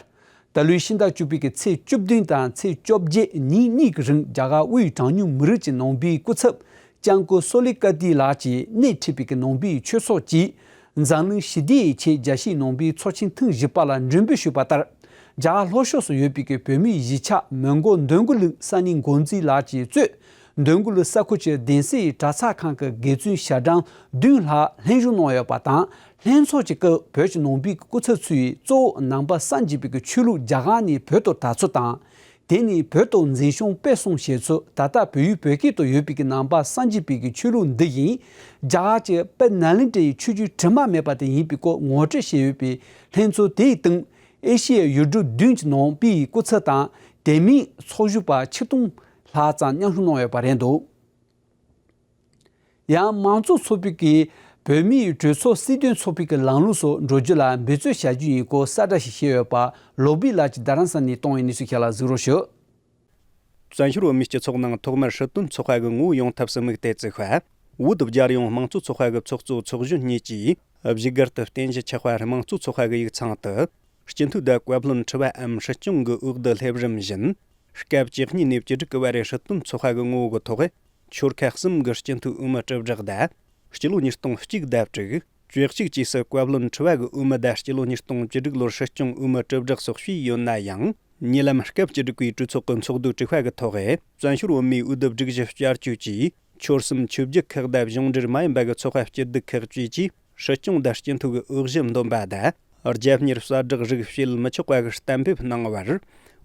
ད་ལོའི་ཕྱི་ཟླ་བཅུ་པའི་གི་ཚེས་བཅུ་བདུན་དང་ཚེས་བཅོ་བརྒྱད་ཉིན་གཉིས་ཀྱི་རིང་རྒྱ་གར་དབུས་གྲངས་ཉུང་མི་རིགས་ཀྱི་ནང་པའི་སྐུ་ཚབ་ལྕམ་སྐུ་སོ་ལི་ཀ་ཏི་ལགས་ཀྱིས་སྣེ་ཁྲིད་པའི་གི་ནང་པའི་ཆོས་ཚོགས་ཀྱིས་འཛམ་གླིང་ཞི་བདེའི་ཆེད་རྒྱལ་སྤྱིའི་ནང་པའི་ཚོགས་ཆེན་ཐེངས་བཞི་པ་ལ་མགྲོན་འབོད་ཞུས་པ་ལྟར། རྒྱ་གར་ལྷོ་ཕྱོགས་སུ་ཡོད་པའི་གི་བོད་མིའི་གཞིས་ཆགས་མོན་གྷོ་འདོད་རྒུ་ལུགས་ས་གནས་འགོ་འཛིན་ལགས་ཀྱིས་གཙོས། འདོད་རྒུ་ལུགས་ས་ཁུལ་གྱི་གདན་སའི་གྲྭ་ཚང་ཁང་གི་དགེ་བཙུན་ཞལ་གྲངས་བདུན་ལྷག་ལྷན་ཞུགས་གནང་ཡོད་པ་དང་། ལྷན་ཚོགས་ཀྱི་སྐབས་བོད་ཀྱི་ནང་པའི་སྐུ་ཚབ་ཚོས་གཙོ་བོ་ནང་པ་སངས་རྒྱས་པའི་ཆོས་ལུགས་རྒྱ་གར་ནས་བོད་དུ་དར་ཚུལ་དང་། དེ་ནི་བོད་དུ་འཛིན་སྐྱོང་སྤེལ་གསུམ་བྱས་ཚུལ། ད་ལྟ་བོད་ཡུལ་བོད་སྐད་དུ་ཡོད་པའི་གི་ནང་པ་སངས་རྒྱས་པའི་གི་ཆོས་ལུགས་འདི་ཡིན། རྒྱ་གར་གྱི་དཔལ་ནཱ་ལེནྡྲའི་ཆོས་བརྒྱུད་དྲི་མ་མེད་པ་དེ་ཡིན་པའི་སྐོར་ངོ་སྤྲོད་བྱས་ཡོད་པའི་ལྷན་ཚོགས་དེའི་སྟེང་ཨེ་ཤི་ཡའི་ཡུལ་གྲུ་བདུན་གྱི་ནང་པའི་སྐུ་ཚབ་དང་དེ་མིན་ཚོགས་ཞུགས་པ་ཆིག་སྟོང་ལྷག་ཙམ་མཉམ་ཞུགས་གནང་ཡོད་པ་རེད་འདུག་ཡང་མང་གཙོ་ཚོགས་པའི་གི་བོད་མིའི་གྲོས་ཚོགས་སྲིད་དོན་ཚོགས་པའི་གི་ལམ་ལུགས་སུ་འགྲོ་རྒྱུ་ལ་འབད་རྩོལ་བྱ་རྒྱུ་ཡིན་སྐོར་གསལ་བསྒྲགས་ཤིག་བྱས་ཡོད་པ་ལོ་སྦིས་ལགས་ཀྱིས་རྡ་རམ་ས་ནས་བཏང་བའི་གནས་ཚུལ་ཁག་ལ་གཟིགས་རོགས་ཞུ། བཙན་བྱོལ་བོད་མིའི་སྤྱི་ཚོགས་ནང་ཐོག་མར་སྲིད་དོན་ཚོགས་པ་གི་ངོ་བོ་ཡོང་ཐབས་སུ་དམིགས་ཏེ་བཙུགས་པ། བོད་རྒྱལ་ཡོངས་དམངས་གཙོ་ཚོགས་པ་གི་ཚོགས་གཙོ་ཚོགས་གཞོན་གཉིས་ཀྱིས་བཞུགས་སྒར་དུ་རྟེན་གཞི་ཆགས་པ་དམངས་གཙོ་ཚོགས་པ་གི་ཡིག་ཚང་དུ། སྤྱི་འཐུས་དང་བཀའ་བློན་ཁྲི་པའམ་སྲིད་སྐྱོང་གི་འོས་བསྡུ་སླེབས་རིམ་བཞིན། སྐབས་བཅུ་གཉིས་ནས་བཅུ་དྲུག་གི་བར་རེ་སྲིད་དོན་ཚོགས་པ་གི་ངོ་བོ་གི་ཐོག་ཆོལ་ཁ་གསུམ་གི་སྤྱི་འཐུས་འོས་མི་དྲིལ་བསྒྲགས་དང་། སྤྱི་ལོ་ཉིས་སྟོང་གཅིག་ཟླ་དྲུག་བཅུ་གཅིག་བཅས་སུ་བཀའ་བློན་ཁྲི་པ་གི་འོས་མི་དང་སྤྱི་ལོ་ཉིས་སྟོང་བཅུ་དྲུག་ལོར་སྲིད་སྐྱོང་འོས་མི་དྲིལ་བསྒྲགས་སོགས་བྱས་ཡོད་ན་ཡང་། ཉེ་ལམ་སྐབས་བཅུ་དྲུག་པའི་གྲོས་ཚོགས་ཀྱི་ཚོགས་འདུའི་དྲི་བ་གི་ཐོག་བཙན་བྱོལ་བོད་མིའི་འོས་བསྡུ་སྒྲིག་གཞི་བསྐྱར་བཅོས་ཀྱིས་ཆོལ་གསུམ་ཆོས་བརྒྱུད་ཁག་དང་གཞུང་འབྲེལ་མ་ཡིན་པ་གི་ཚོགས་པ་སྐྱིད་སྡུག་ཁག་བཅས་ཀྱིས་སྲིད་སྐྱོང་དང་སྤྱི་འཐུས་ཀྱི་འོས་གཞི་འདོན་པ་དང་། རྒྱབ་གཉེར་གསལ་བསྒྲགས་རིགས་བྱེད་མི་ཆོག་པ་གི་གཏན་འབེབས་གནང་བར།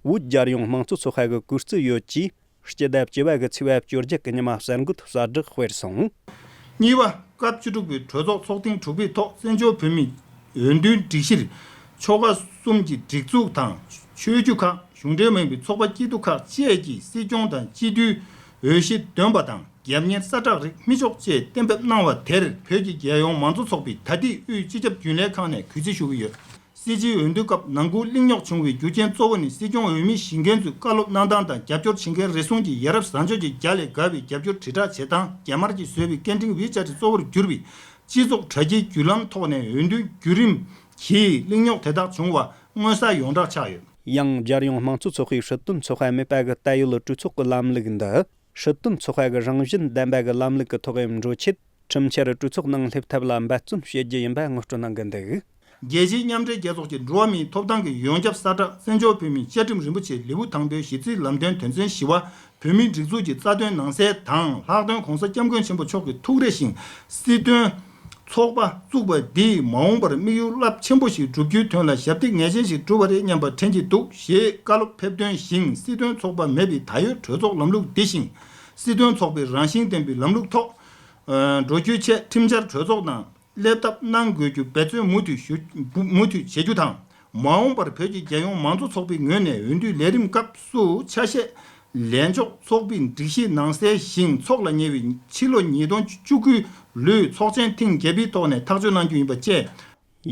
བོད་རྒྱལ་ཡོངས་དམངས་གཙོ་ཚོགས་པ་གི་གུས་བརྩི་ཡོད་ཅེས། སྤྱི་ཟླ་བཅུ་པ་གི་ཚེས་པ་བཅོ་བརྒྱད་ཀྱི་ཉི་མ་གསར་འགོད་གསལ་བསྒྲགས་སྤེལ་སོང་། གཉིས་པ། སྐབས་བཅུ་དྲུག་པའི་གྲོས་ཚོགས་ཚོགས་ཐེངས་དྲུག་པའི་ཐོག་བཙན་བྱོལ་བོད་མིའི་འོས་བསྡུའི་སྒྲིག་གཞིར། ཆོལ་ཁ་གསུམ་གྱི་སྒྲིག་འཛུགས་དང་། ཆོས་བརྒྱུད་ཁག་གཞུང་འབྲེལ་མ་ཡིན་པའི་ཚོགས་པ་སྐྱིད་སྡུག་ཁག་བཅས་ཀྱིས་སྲིད་སྐྱོང་དང་སྤྱི་འཐུས་འོས་གཞི་འདོན་པ་དང་། རྒྱབ་གཉེར་གསལ་བསྒྲགས་རིགས་མི་ཆོག་ཅེས་གཏན་འབེབས་གནང་བ་དེར། བོད་ཀྱི་རྒྱལ་ཡོངས་མང་གཙོ་ཚོགས་པས་ད་ལྟའི་དབུས་སྤྱི་ཁྱབ་རྒྱུན་ལས་ཁང་ནས་གུས་བརྩི་ཞུ་གི་ཡོད། སྲིད་སྤྱིའི་འོས་བསྡུའི་སྐབས་ནང་ཁུལ་གླེང་རྙོག་བྱུང་བའི་རྒྱུ་རྐྱེན་གཙོ་བོ་ནི། སྲིད་སྐྱོང་འོས་མི་བཞེངས་མཁན་ཚོས་བཀའ་སློབ་གནང་སྟངས་དང་། རྒྱབ་སྐྱོར་བྱེད་མཁན་རེ་ཟུང་གིས་ཡ་རབས་བཟང་སྤྱོད་ཀྱི་རྒྱ་ལས་བརྒལ་བའི་རྒྱབ་སྐྱོར་དྲིལ་བསྒྲགས་བྱེད་སྟངས། རྒྱ་དམར་གྱིས་བཟོས་པའི་སྐད་འཕྲིན་ཝེ་ཆེ་ཊི་གཙོ་བོར་གྱུར་པའི་སྤྱི་ཚོགས་དྲ་རྒྱའི་བརྒྱུད་ལམ་ཐོག་ནས་འོས་བསྡུའི་བརྒྱུད་རིམ་གྱི་གླེང་རྙོག་དེ་དག་བྱུང་བ་མངོན་གསལ་ཡོངས་གྲགས་ཆགས་ཡོད། ཡང་། རྒྱལ་ཡོངས་དམངས་གཙོ་ཚོགས་པའི་སྲིད་དོན་ཚོགས་པ་མེད་པ་གི་ད་ཡོད་གྲོས་ཚོགས་ཀྱི་ལམ་ལུགས་འདི། སྲིད་དོན་ཚོགས་པ་གི་རང་བཞིན་ལྡན་པ་གི་ལམ་ལུགས་ཀྱི་ཐོག་འགྲོ་ཆེད། ཁྲིམས་འཆར་གྲོས་ཚོགས་ནང་སླེབས་ཐབས་ལ་འབད་བརྩོན་བྱེད་རྒྱུ་ཡིན་པ་ངོ་སྤྲོད་གནང་གི་འདུག་རྒྱལ་སྤྱིའི་མཉམ་འབྲེལ་རྒྱལ་ཚོགས་ཀྱི་འགྲོ་བ་མིའི་ཐོབ་ཐང་གི་ཡོངས་ཁྱབ་གསལ་བསྒྲགས། བཙན་བྱོལ་བོད་མིའི་བཅའ་ཁྲིམས་རིན་པོ་ཆེ་ལེའུ་དང་པོའི་གཞི་རྩའི་ལམ་སྟོན་དོན་ཚན་བཞི་པ། བོད་མིའི་སྒྲིག་འཛུགས་ཀྱི་རྩ་དོན་ནང་གསལ་དང་། ལྷག་དོན་༸གོང་ས་༸སྐྱབས་མགོན་ཆེན་པོ་མཆོག་གི་ཐུགས་རེ་བཞིན། སྲིད་དོན་ཚོགས་པ་བཙུགས་པ་འདིས་མ་འོངས་པར་དམིགས་ཡུལ་རླབས་ཆེན་པོ་ཞིག་བསྒྲུབ་རྒྱུའི་དོན་ལ་ཞབས་འདེགས་ངེས་ཅན་ཞིག་བསྒྲུབས་པ་རེད་སྙམ་པ་དྲན་གྱི་འདུག་ཞེས་བཀའ་སློབ་ཕེབས་དོན་བཞིན། སྲིད་དོན་ཚོགས་པ་མེད་པའི་ད་ཡོད་གྲོས་ཚོགས་ལམ་ལུགས་འདི་བཞིན། སྲིད་དོན་ཚོགས་པའི་རང་བཞིན་ལྡན་པའི་ལམ་ལུགས་ཐོག་འགྲོ་རྒྱུའི་ཆེད། ཁྲིམས་འཆར་གྲོས་ཚོགས་ནང་སླེབས་ཐབས་གནང་དགོས་རྒྱུ་འབད་བརྩོན་མུ་མཐུད་ཞུ། མུ་མཐུད་བྱེད་རྒྱུ་དང་། མ་འོངས་པར་བོད་ཀྱི་རྒྱལ་ཡོངས་མང་གཙོ་ཚོགས་པའི་ངོས་ནས་འོས་བསྡུའི་ལས་རིམ་སྐབས་སུ་ཆ་ཤས་ལེན་ཆོག་ཚོགས་པའི་སྒྲིག་གཞི་ནང་གསལ་བཞིན་ཚོགས་ལ་ཉེ་བའི་ཕྱི་ལོ་ཉིས་སྟོང་བཅུ་དགུ་ལོའི་ཚོགས་ཆེན་ཐེངས་བརྒྱད་པའི་ཐོག་ནས་ཐག་གཅོད་གནང་རྒྱུ་ཡིན་པ་བཅས།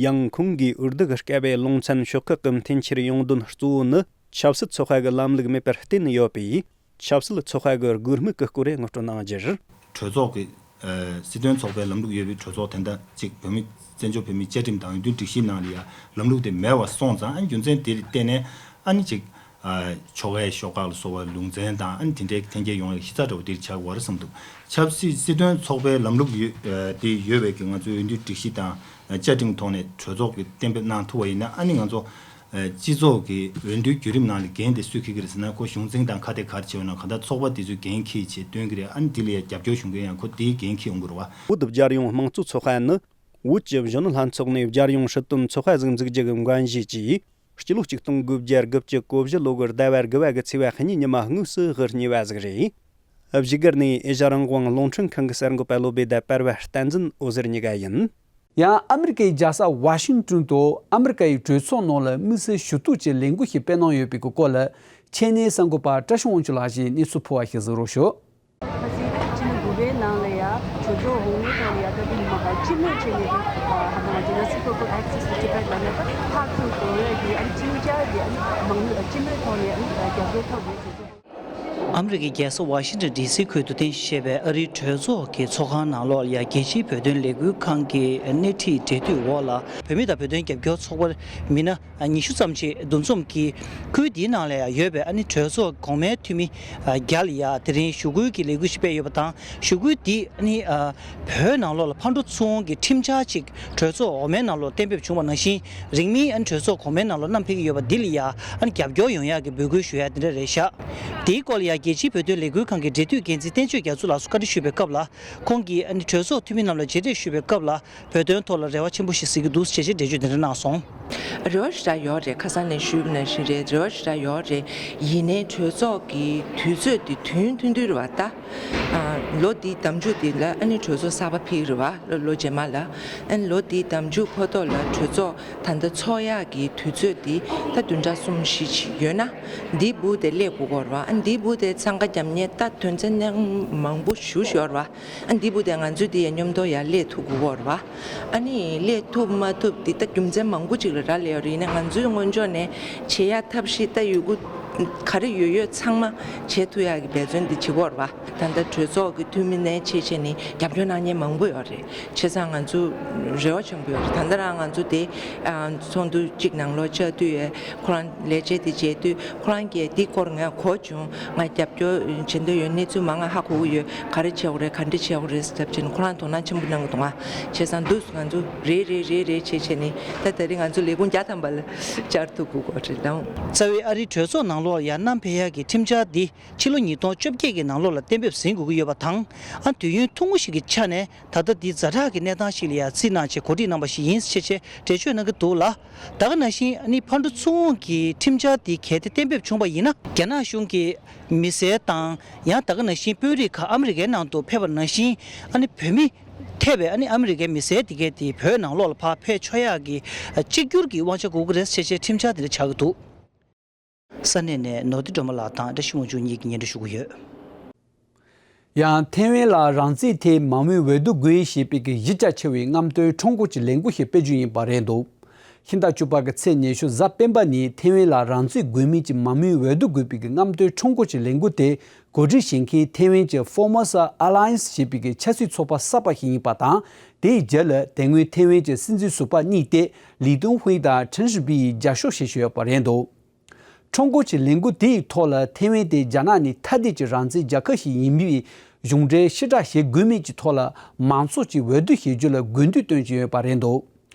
ཡང་ཁོང་གིས་འོས་བསྡུ་གི་སྐབས་ཀློང་ཆེན་ཤོག་ཁག་གི་འཐེན་འཁྱེར་ཡོང་དོན་གཙོ་བོ་ནི་ཆབ་སྲིད་ཚོགས་པ་གི་ལམ་ལུགས་མེད་པར་བརྟེན་ཡོད་པས། ཆབ་སྲིད་ཚོགས་པ་གི་དགོས་དམིགས་ཀྱི་སྐོར་ངོ་སྤྲོད་གནང་རྒྱུར། གྲོས་ཚོགས་ཀྱི་ཨ་སྲིད་དོན་ཚོགས་པའི་ལམ་ལུགས་ཡོད་པའི་གྲོས་ཚོགས་དེ་འདྲ་གཅིག་བོད་མི་བཙན་བྱོལ་བོད་མིའི་བཅའ་ཁྲིམས་དང་འོས་བསྡུའི་སྒྲིག་གཞིའི་ནང་ལ་ཡང་ལམ་ལུགས་དེ་མེད་པ་སོང་ཙང་། ཨ་ནི་རྒྱུ་མཚན་དེ་ལ་བརྟེན་ནས་ཨ་ནི་གཅིག་ཨ་ཆོལ་ཁའི་ཤོག་ཁག་ལ་སོགས་པ་ལུང་ཚན་དང་། ཨ་ནི་དེ་འདྲའི་འཐེན་འཁྱེར་ཡོང་ཡག་གཞི་རྩ་འདྲ་བོ་དེ་ཆགས་ཀྱི་ཡོད་རེད་བསམ་འདུག་ཆབ་སྲིད་སྲིད་དོན་ཚོགས་པའི་ལམ་ལུགས་ཡོད་ཨ་དེ་ཡོད་པའི་གི་ང་ཚོའི་འོས་བསྡུའི་སྒྲིག་གཞི་དང་བཅའ་ཁྲིམས་ཐོག་ནས་གྲོས་ཚོགས་ཀྱིས་གཏན་འབེབས་གནང་ཐུབ་པ་ཡིན་ན། ཨ་ནི་ང་ཚོ་སྤྱི་ཚོགས་ཀྱི་འོས་བསྡུའི་བརྒྱུད་རིམ་ནང་ལ་འགན་དེ་སུས་འཁྱེར་གྱི་རེད་ཟེར་ན། ཁོ་གཞུང་འཛིན་དང་ཁ་གཏད་ག་རེ་བྱས་ཡོད་ན། གང་ལྟར་ཚོགས་པ་དེ་ཚོས་འགན་འཁྱེར་བྱས་སྟོན་གྱི་རེད། ཨ་ནི་དེ་ལ་ཡང་རྒྱབ་སྐྱོར་ཞུ་མཁན་ཡང་ཁོ་དེའི་འགན་འཁྱེར་ཡོང་གི་རེད་བ། བོད་རྒྱལ་ཡོངས་དམངས་གཙོ་ཚོགས་པ་ནི་བོད་ཀྱི་གཞོན་ནུ་ལྷན་ཚོགས་ནས་རྒྱལ་ཡོངས་སྲིད་དོན་ཚོགས་པ་ཟིག་འཛུགས་རྒྱུ་གི་འགན་བཞེས་ཀྱིས། སྤྱི་ལོ་ཆིག་སྟོང་དགུ་བརྒྱ་དགུ་བཅུ་གོ་བཞི་ལོ་གི་ཟླ་བ་དགུ་པ་གི་ཚེས་པ་གཉིས་ཉི་མ་དངོས་སུ་དབུ་བརྙེས་པ་ཟིག་རེད། བཞུགས་སྒར་ནས་ཨེ་ཤ་རང་དབང་རླུང་འཕྲིན་ཁང་གི་གསར་འགོད་པ་བློ་བདེ་དང་པར་བ་བསྟན་འཛིན་འོད་ཟེར་གཉིས་ཀ་ཡིན། ཡང་ཨ་མི་རི་ཀའི་རྒྱལ་ས་ཝ་ཤིང་ཏོན་དུ་ཨ་མི་རི་ཀའི་གྲོས་ཚོགས་ནང་ལ་དམིགས་བསལ་ཞུ་གཏུག་གི་ལས་འགུལ་ཞིག་སྤེལ་གནང་ཡོད་པའི་སྐོར་ལ། ཆེད་གནས་གསར་འགོད་པ་བཀྲ་ཤིས་དབང་ཕྱུག་ལགས་ཀྱིས་གནས་ཚུལ་ཕུལ་བ་ཞིག་གཟིགས་རོགས་ཞུ། ཁ་སང་ཕྱི་ཟླ་དགུ་པའི་ནང་ལ་ཡ་གྲོས་ཚོགས་འོག་མའི་ཐོག་ལ་ཡ་བཀའ་འདྲི་མ་སྤྱི་མོས་བྱས་ནས་ཧ་ནང་ཇི་ནེ་སི་ཕོ་ཀལ་ཨེག་སེ་སི་ཊི་པེག་ལ་ནས་ད་ཕར་ཚུར་འགྲོ་ཡ་གི་ཨ་ནི་ཅིའུ་ཅར་གི་ཨ་ནི་མང་མོས་སྤྱི་མོས་ཐོག་ནས་ཨ་ནི་རྒྱབ་སྐྱོར་ཐོབ་ཡོད་ཟེར་སོང་། ཨ་མི་རི་ཀའི་རྒྱལ་ས་ཝ་ཤིང་ཏོན་ཌི་སི་ཁུལ་དུ་རྟེན་གཞི་བྱས་པའི་ཨ་རིའི་གྲོས་ཚོགས་ཀྱི་ཚོགས་ཁང་ནང་ལོགས་ལ་ཡ་རྒྱལ་སྤྱིའི་བོད་དོན་ལས་འགུལ་ཁང་གི་སྣེ་ཁྲིད་འབྲེལ་མཐུད་འོག་ལ་བོད་མི་དང་བོད་དོན་རྒྱབ་སྐྱོར་ཚོགས་པ་མི་སྣ་ཉི་ཤུ་ཙམ་ཞིག་འདུ་འཛོམས་ཀྱིས་ཁུལ་འདིའི་ནང་ལ་ཡ་ཡོད་པའི་ཨ་ནི་གྲོས་ཚོགས་གོང་མའི་འཐུས་མི་བརྒྱ་ལ་ཡ་དེ་རིང་ཞུ་སྐུལ་གྱི་ལས་འགུལ་ཞིག་སྤེལ་ཡོད་པ་དང་། ཞུ་སྐུལ་འདི་ཨ་ནི་བོད་ནང་ལོགས་ལ་ཕར་འགྲོ་ཚུར་འོང་གི་ཁྲིམས་འཆར་ཅིག་གྲོས་ཚོགས་འོག་མའི་ནང་ལོགས་གཏན་འབེབས་བྱུང་བ་ནང་བཞིན། རིང་མིན་ཨ་ནི་གྲོས་ཚོགས་གོང་མའི་ནང་ལོགས་བསྣམས་ཕེབས་ཀྱི་ཡོད་པ་འདི་ལ་ཡ་ཨ་ནི་རྒྱབ་སྐྱོར་ཡོང་ཡག་གི་འབོད་སྐུལ་ཞུ་ཡ་འདི་འདྲ་རེད་ཤག་དེའི་སྐོར་ལ་ཡ་ རྒྱལ་སྤྱིའི་བོད་དོན་ལས་འགུལ་ཁང་གི་འབྲེལ་མཐུད་འགན་འཛིན་བསྟན་ཆོས་རྒྱ་མཚོ་ལགས་སུ་བཀའ་འདྲི་ཞུས་པའི་སྐབས་ལ། ཁོང་གིས་ཨ་ནི་གྲོས་ཚོགས་འཐུས་མི་རྣམས་ལ་མཇལ་འཕྲད་ཞུས་པའི་སྐབས་ལ། བོད་དོན་ཐོག་ལ་རེ་བ་ཆེན་པོ་ཞིག་གཟིགས་ཀྱི་འདུག་ཅེས་འགྲེལ་བརྗོད་འདི་འདྲ་གནང་སོང་། རེ་བ་ཞེ་དྲག་ཡོད་རེད། ཁ་སང་ནས་ཞུས་པ་ནང་བཞིན་རེད། རེ་བ་ཞེ་དྲག་ཡོད་རེད། ཡིན་ནའི་གྲོས་ཚོགས་ཀྱི་དུས་ཚོད་དེ་དུས་ཡུན་ཐུང་ཐུང་རེད་བ་ད། ཨ། ལོ་འདིའི་ཟླ་མཇུག་འདི་ལ་ཨ་ནི་གྲོས་ཚོགས་གསར་པ་ཕིག་རེད་བ། ལོ་ལོ་རྗེས་མ་ལ། ཨ་ནི་ལོ་འདིའི་ཟླ་མཇུག་ཕོ་ཐོག་ལ་གྲོས་ཚོགས་ད་ལྟ་ཚོགས་ཡག་གི་དུས་ཚོད་འདི་ད་བདུན་ཕྲག་གསུམ་བཞི་ཅིག་ཡོད་ན། འདིའི་སྦུག་དེ་སླེབས་དགོས་ཀྱི་རེད་བ། ཨ་ནི་འདིའི་སྦུག་དེ་འཚང་ཁ་རྒྱབ་མཁན་ད་དོན་ཚན་མང་པོ་ཞེ་པོ་ཅིག་ཡོད་རེད་བ། ཨ་ནི་འདིའི་སྦུག་དེ་ང་ཚོས་འདི་ཡ་མཉམ་དུ་ཡར་སླེབས་ཐུབ་དགོས་ཀྱི་རེད་བ། ཨ་ནི་སླེབས་ཐུབ་མ་ཐུབ་འདི་ད་རྒྱུ་མཚན་མང་པོ་ཅིག་ལ་རག་ལས་ཡོད་རེད། ཡིན་ནའི་ང་ཚོའི་སྔོན་ཕྱོགས་ནས་བྱེད་ཡག་ཐབས་ཤེས་ད་ཡོད་རྒུ་ག་རེ་ཡོད་ཡོད་ཚང་མ་བྱེད་ཐུབ་ཡག་གི་འབད་བརྩོན་འདི་བྱེད་ཀྱི་ཡོད་རེད་བ། ད་ལྟ་གྲོས་ཚོགས་ཀྱི་འཐུས་མི་ནས་བྱས་བྱས་ནས་རྒྱབ་སྐྱོར་གནང་མཁན་མང་པོ་ཡོད་རེད། བྱས་ཙང་ང་ཚོ་རེ་བ་ཆེན་པོ་ཡོད་རེད། ད་ལྟ་རང་ང་ཚོ་དེ་ཨ་ཚོགས་འདུ་གཅིག་ནང་ལོགས་བཅར་དུས་ཡས་ཁོ་རང་ལས་བྱེད་དེ་བྱས་དུས་ཁོ་རང་གིས་འདི་སྐོར་ངས་གོ་བྱུང་། ང་རྒྱབ་སྐྱོར་བྱེད་འདོད་ཡོད། གནས་ཚུལ་མང་ང་ཧ་གོ་གི་ཡོད། ག་རེ་བྱེད་དགོས་རེད། ག་འདྲ་བྱེད་དགོས་རེད་ཟེར་བྱས་ནས་ཁོ་རང་དོ་སྣང་ཆེན་པོ་གནང་གི་འདུག་ང་། བྱས་ཙང་འདུག་ང་ཚོ་རེད་རེད་རེད་རེད་བྱས་བྱས་ནས་ད་ད་རེས་ང་ཚོ་ལས་ཁུངས་བརྒྱ་ཐམ་པ་ལ་བཅར་ཐུབ་དགོས་ཀྱི་རེད་ལགས། རྩ་བའི་ཨ་རིའི་གྲོས་ཚོགས་ནང་ལོགས་ལ་ཡར་བསྣམས་ཕེབས་ཡག་གི་ཁྲིམས་འཆར་འདི་ཕྱི་ལོ་ཉིས་སྟོང་བཅོ་བརྒྱད་ཀྱི་ནང་ལོགས་ལ་གཏན་འབེབས་ཟིན་དགོས་ཀྱི་ཡོད་པ་དང་། ཨ། དུས་ཡུན་ཐུང་ངུ་ཞིག་གི་ཆ་ནས་ད་ལྟ་འདི་ཛ་དྲག་གི་གནས་སྟངས་ཤིག་ལ་ཡར་རྩིས་གནང་བྱས་གོ་སྒྲིག་གནང་པ་ཞིག་ཡིན་ཞེས་བྱས་འགྲེལ་བརྗོད་གནང་གི་འདུག་ལ། ད་ག་ནང་བཞིན་ཨ་ནི་ཕར་འགྲོ་ཚུར་འོང་གི་ཁྲིམས་འཆར་འདི་གལ་ཏེ་གཏན་འབེབས་བྱུང་བ་ཡིན་ན། རྒྱ་ནག་གཞུང་གི་མི་སེར་དང་། ཡང་ད་ག་ནང་བཞིན་དཔོན་རིགས་ཁག་ཨ་མི་རི་ཀའི་ནང་དུ་ཕེབས་པ་ནང་བཞིན། ཨ་ནི་བོད་མི་ཐེ་བའི་ཨ་ནི་ཨ་མི་རི་ཀའི་མི་སེར་དེ་གས་དེ་བོད་ནང་ལོགས་ལ་ཕར་ཕེབས་ཆོག་ཡག་གི་གཅིག་གྱུར་གྱི་དབང་ཆ་དགོས་ཀྱི་རེད་ཟེར་བྱས་ཁྲིམས་འཆར་དེ་འདྲ་ཆགས་ཀྱི་འདུག། ས་གནས་ནས་ནོར་བདེ་སྒྲོལ་མ་ལགས་དང་བཀྲ་ཤིས་དབང་ཕྱུག་གཉིས་ཀྱིས་སྙན་སྒྲོན་ཞུ་གི་ཡོད། ཡང་ཐེ་ཝན་ལ་རང་བཙན་དེ་མང་མོས་འོས་བསྡུ་དགོས་ཞེས་པའི་གི་གཞི་རྒྱ་ཆེ་བའི་རྔམ་སྟོན་ཁྲོམ་སྐོར་གྱི་ལས་འགུལ་ཞིག་སྤེལ་རྒྱུ་ཡིན་པ་རེད་འདུག། ཕྱི་ཟླ་བཅུ་པ་གི་ཚེས་ཉི་ཤུ་གཟའ་སྤེན་པ་ཉིན་ཐེ་ཝན་ལ་རང་བཙན་དགོས་མིན་གྱི་མང་མོས་འོས་བསྡུ་དགོས་པའི་གི་རྔམ་སྟོན་ཁྲོམ་སྐོར་གྱི་ལས་འགུལ་དེ་གོ་སྒྲིག་བྱེད་མཁན་ཐེ་ཝན་གྱི་Formosa Alliance ཞེས་པའི་གི་ཆབ་སྲིད་ཚོགས་པ་གསར་པ་ཞིག་ཡིན་པ་དང་། དེའི་རྗེས་ལ་དེ་སྔོན་ཐེ་ཝན་གྱི་སྲིད་འཛིན་ཟུར་པ་གཉིས་ཏེ་ལི་ཏུང་ཧུའེ་དང་ཁྲེན་ཧྲི་པི་ཡིས་རྒྱབ་སྐྱོར་བྱེད་བཞིན་ཡོད་པ་རེད་འདུག། ཁྲོམ་སྐོར་གྱི་ལས་འགུལ་དེའི་ཐོག་ལ་ཐེ་ཝན་དེ་རྒྱ་ནག་ནས་ཐ་དད་ཀྱི་རང་བཙན་རྒྱལ་ཁབ་ཞིག་ཡིན་པའི་གཞུང་འབྲེལ་ཕྱིར་བསྒྲགས་བྱེད་དགོས་མིན་གྱི་ཐོག་ལ་མང་ཚོགས་ཀྱིས་འོས་བསྡུ་བྱེད་རྒྱུ་ལ་དགོས་འདུན་བཏོན་གྱི་ཡོད་པ་རེད་འདུག།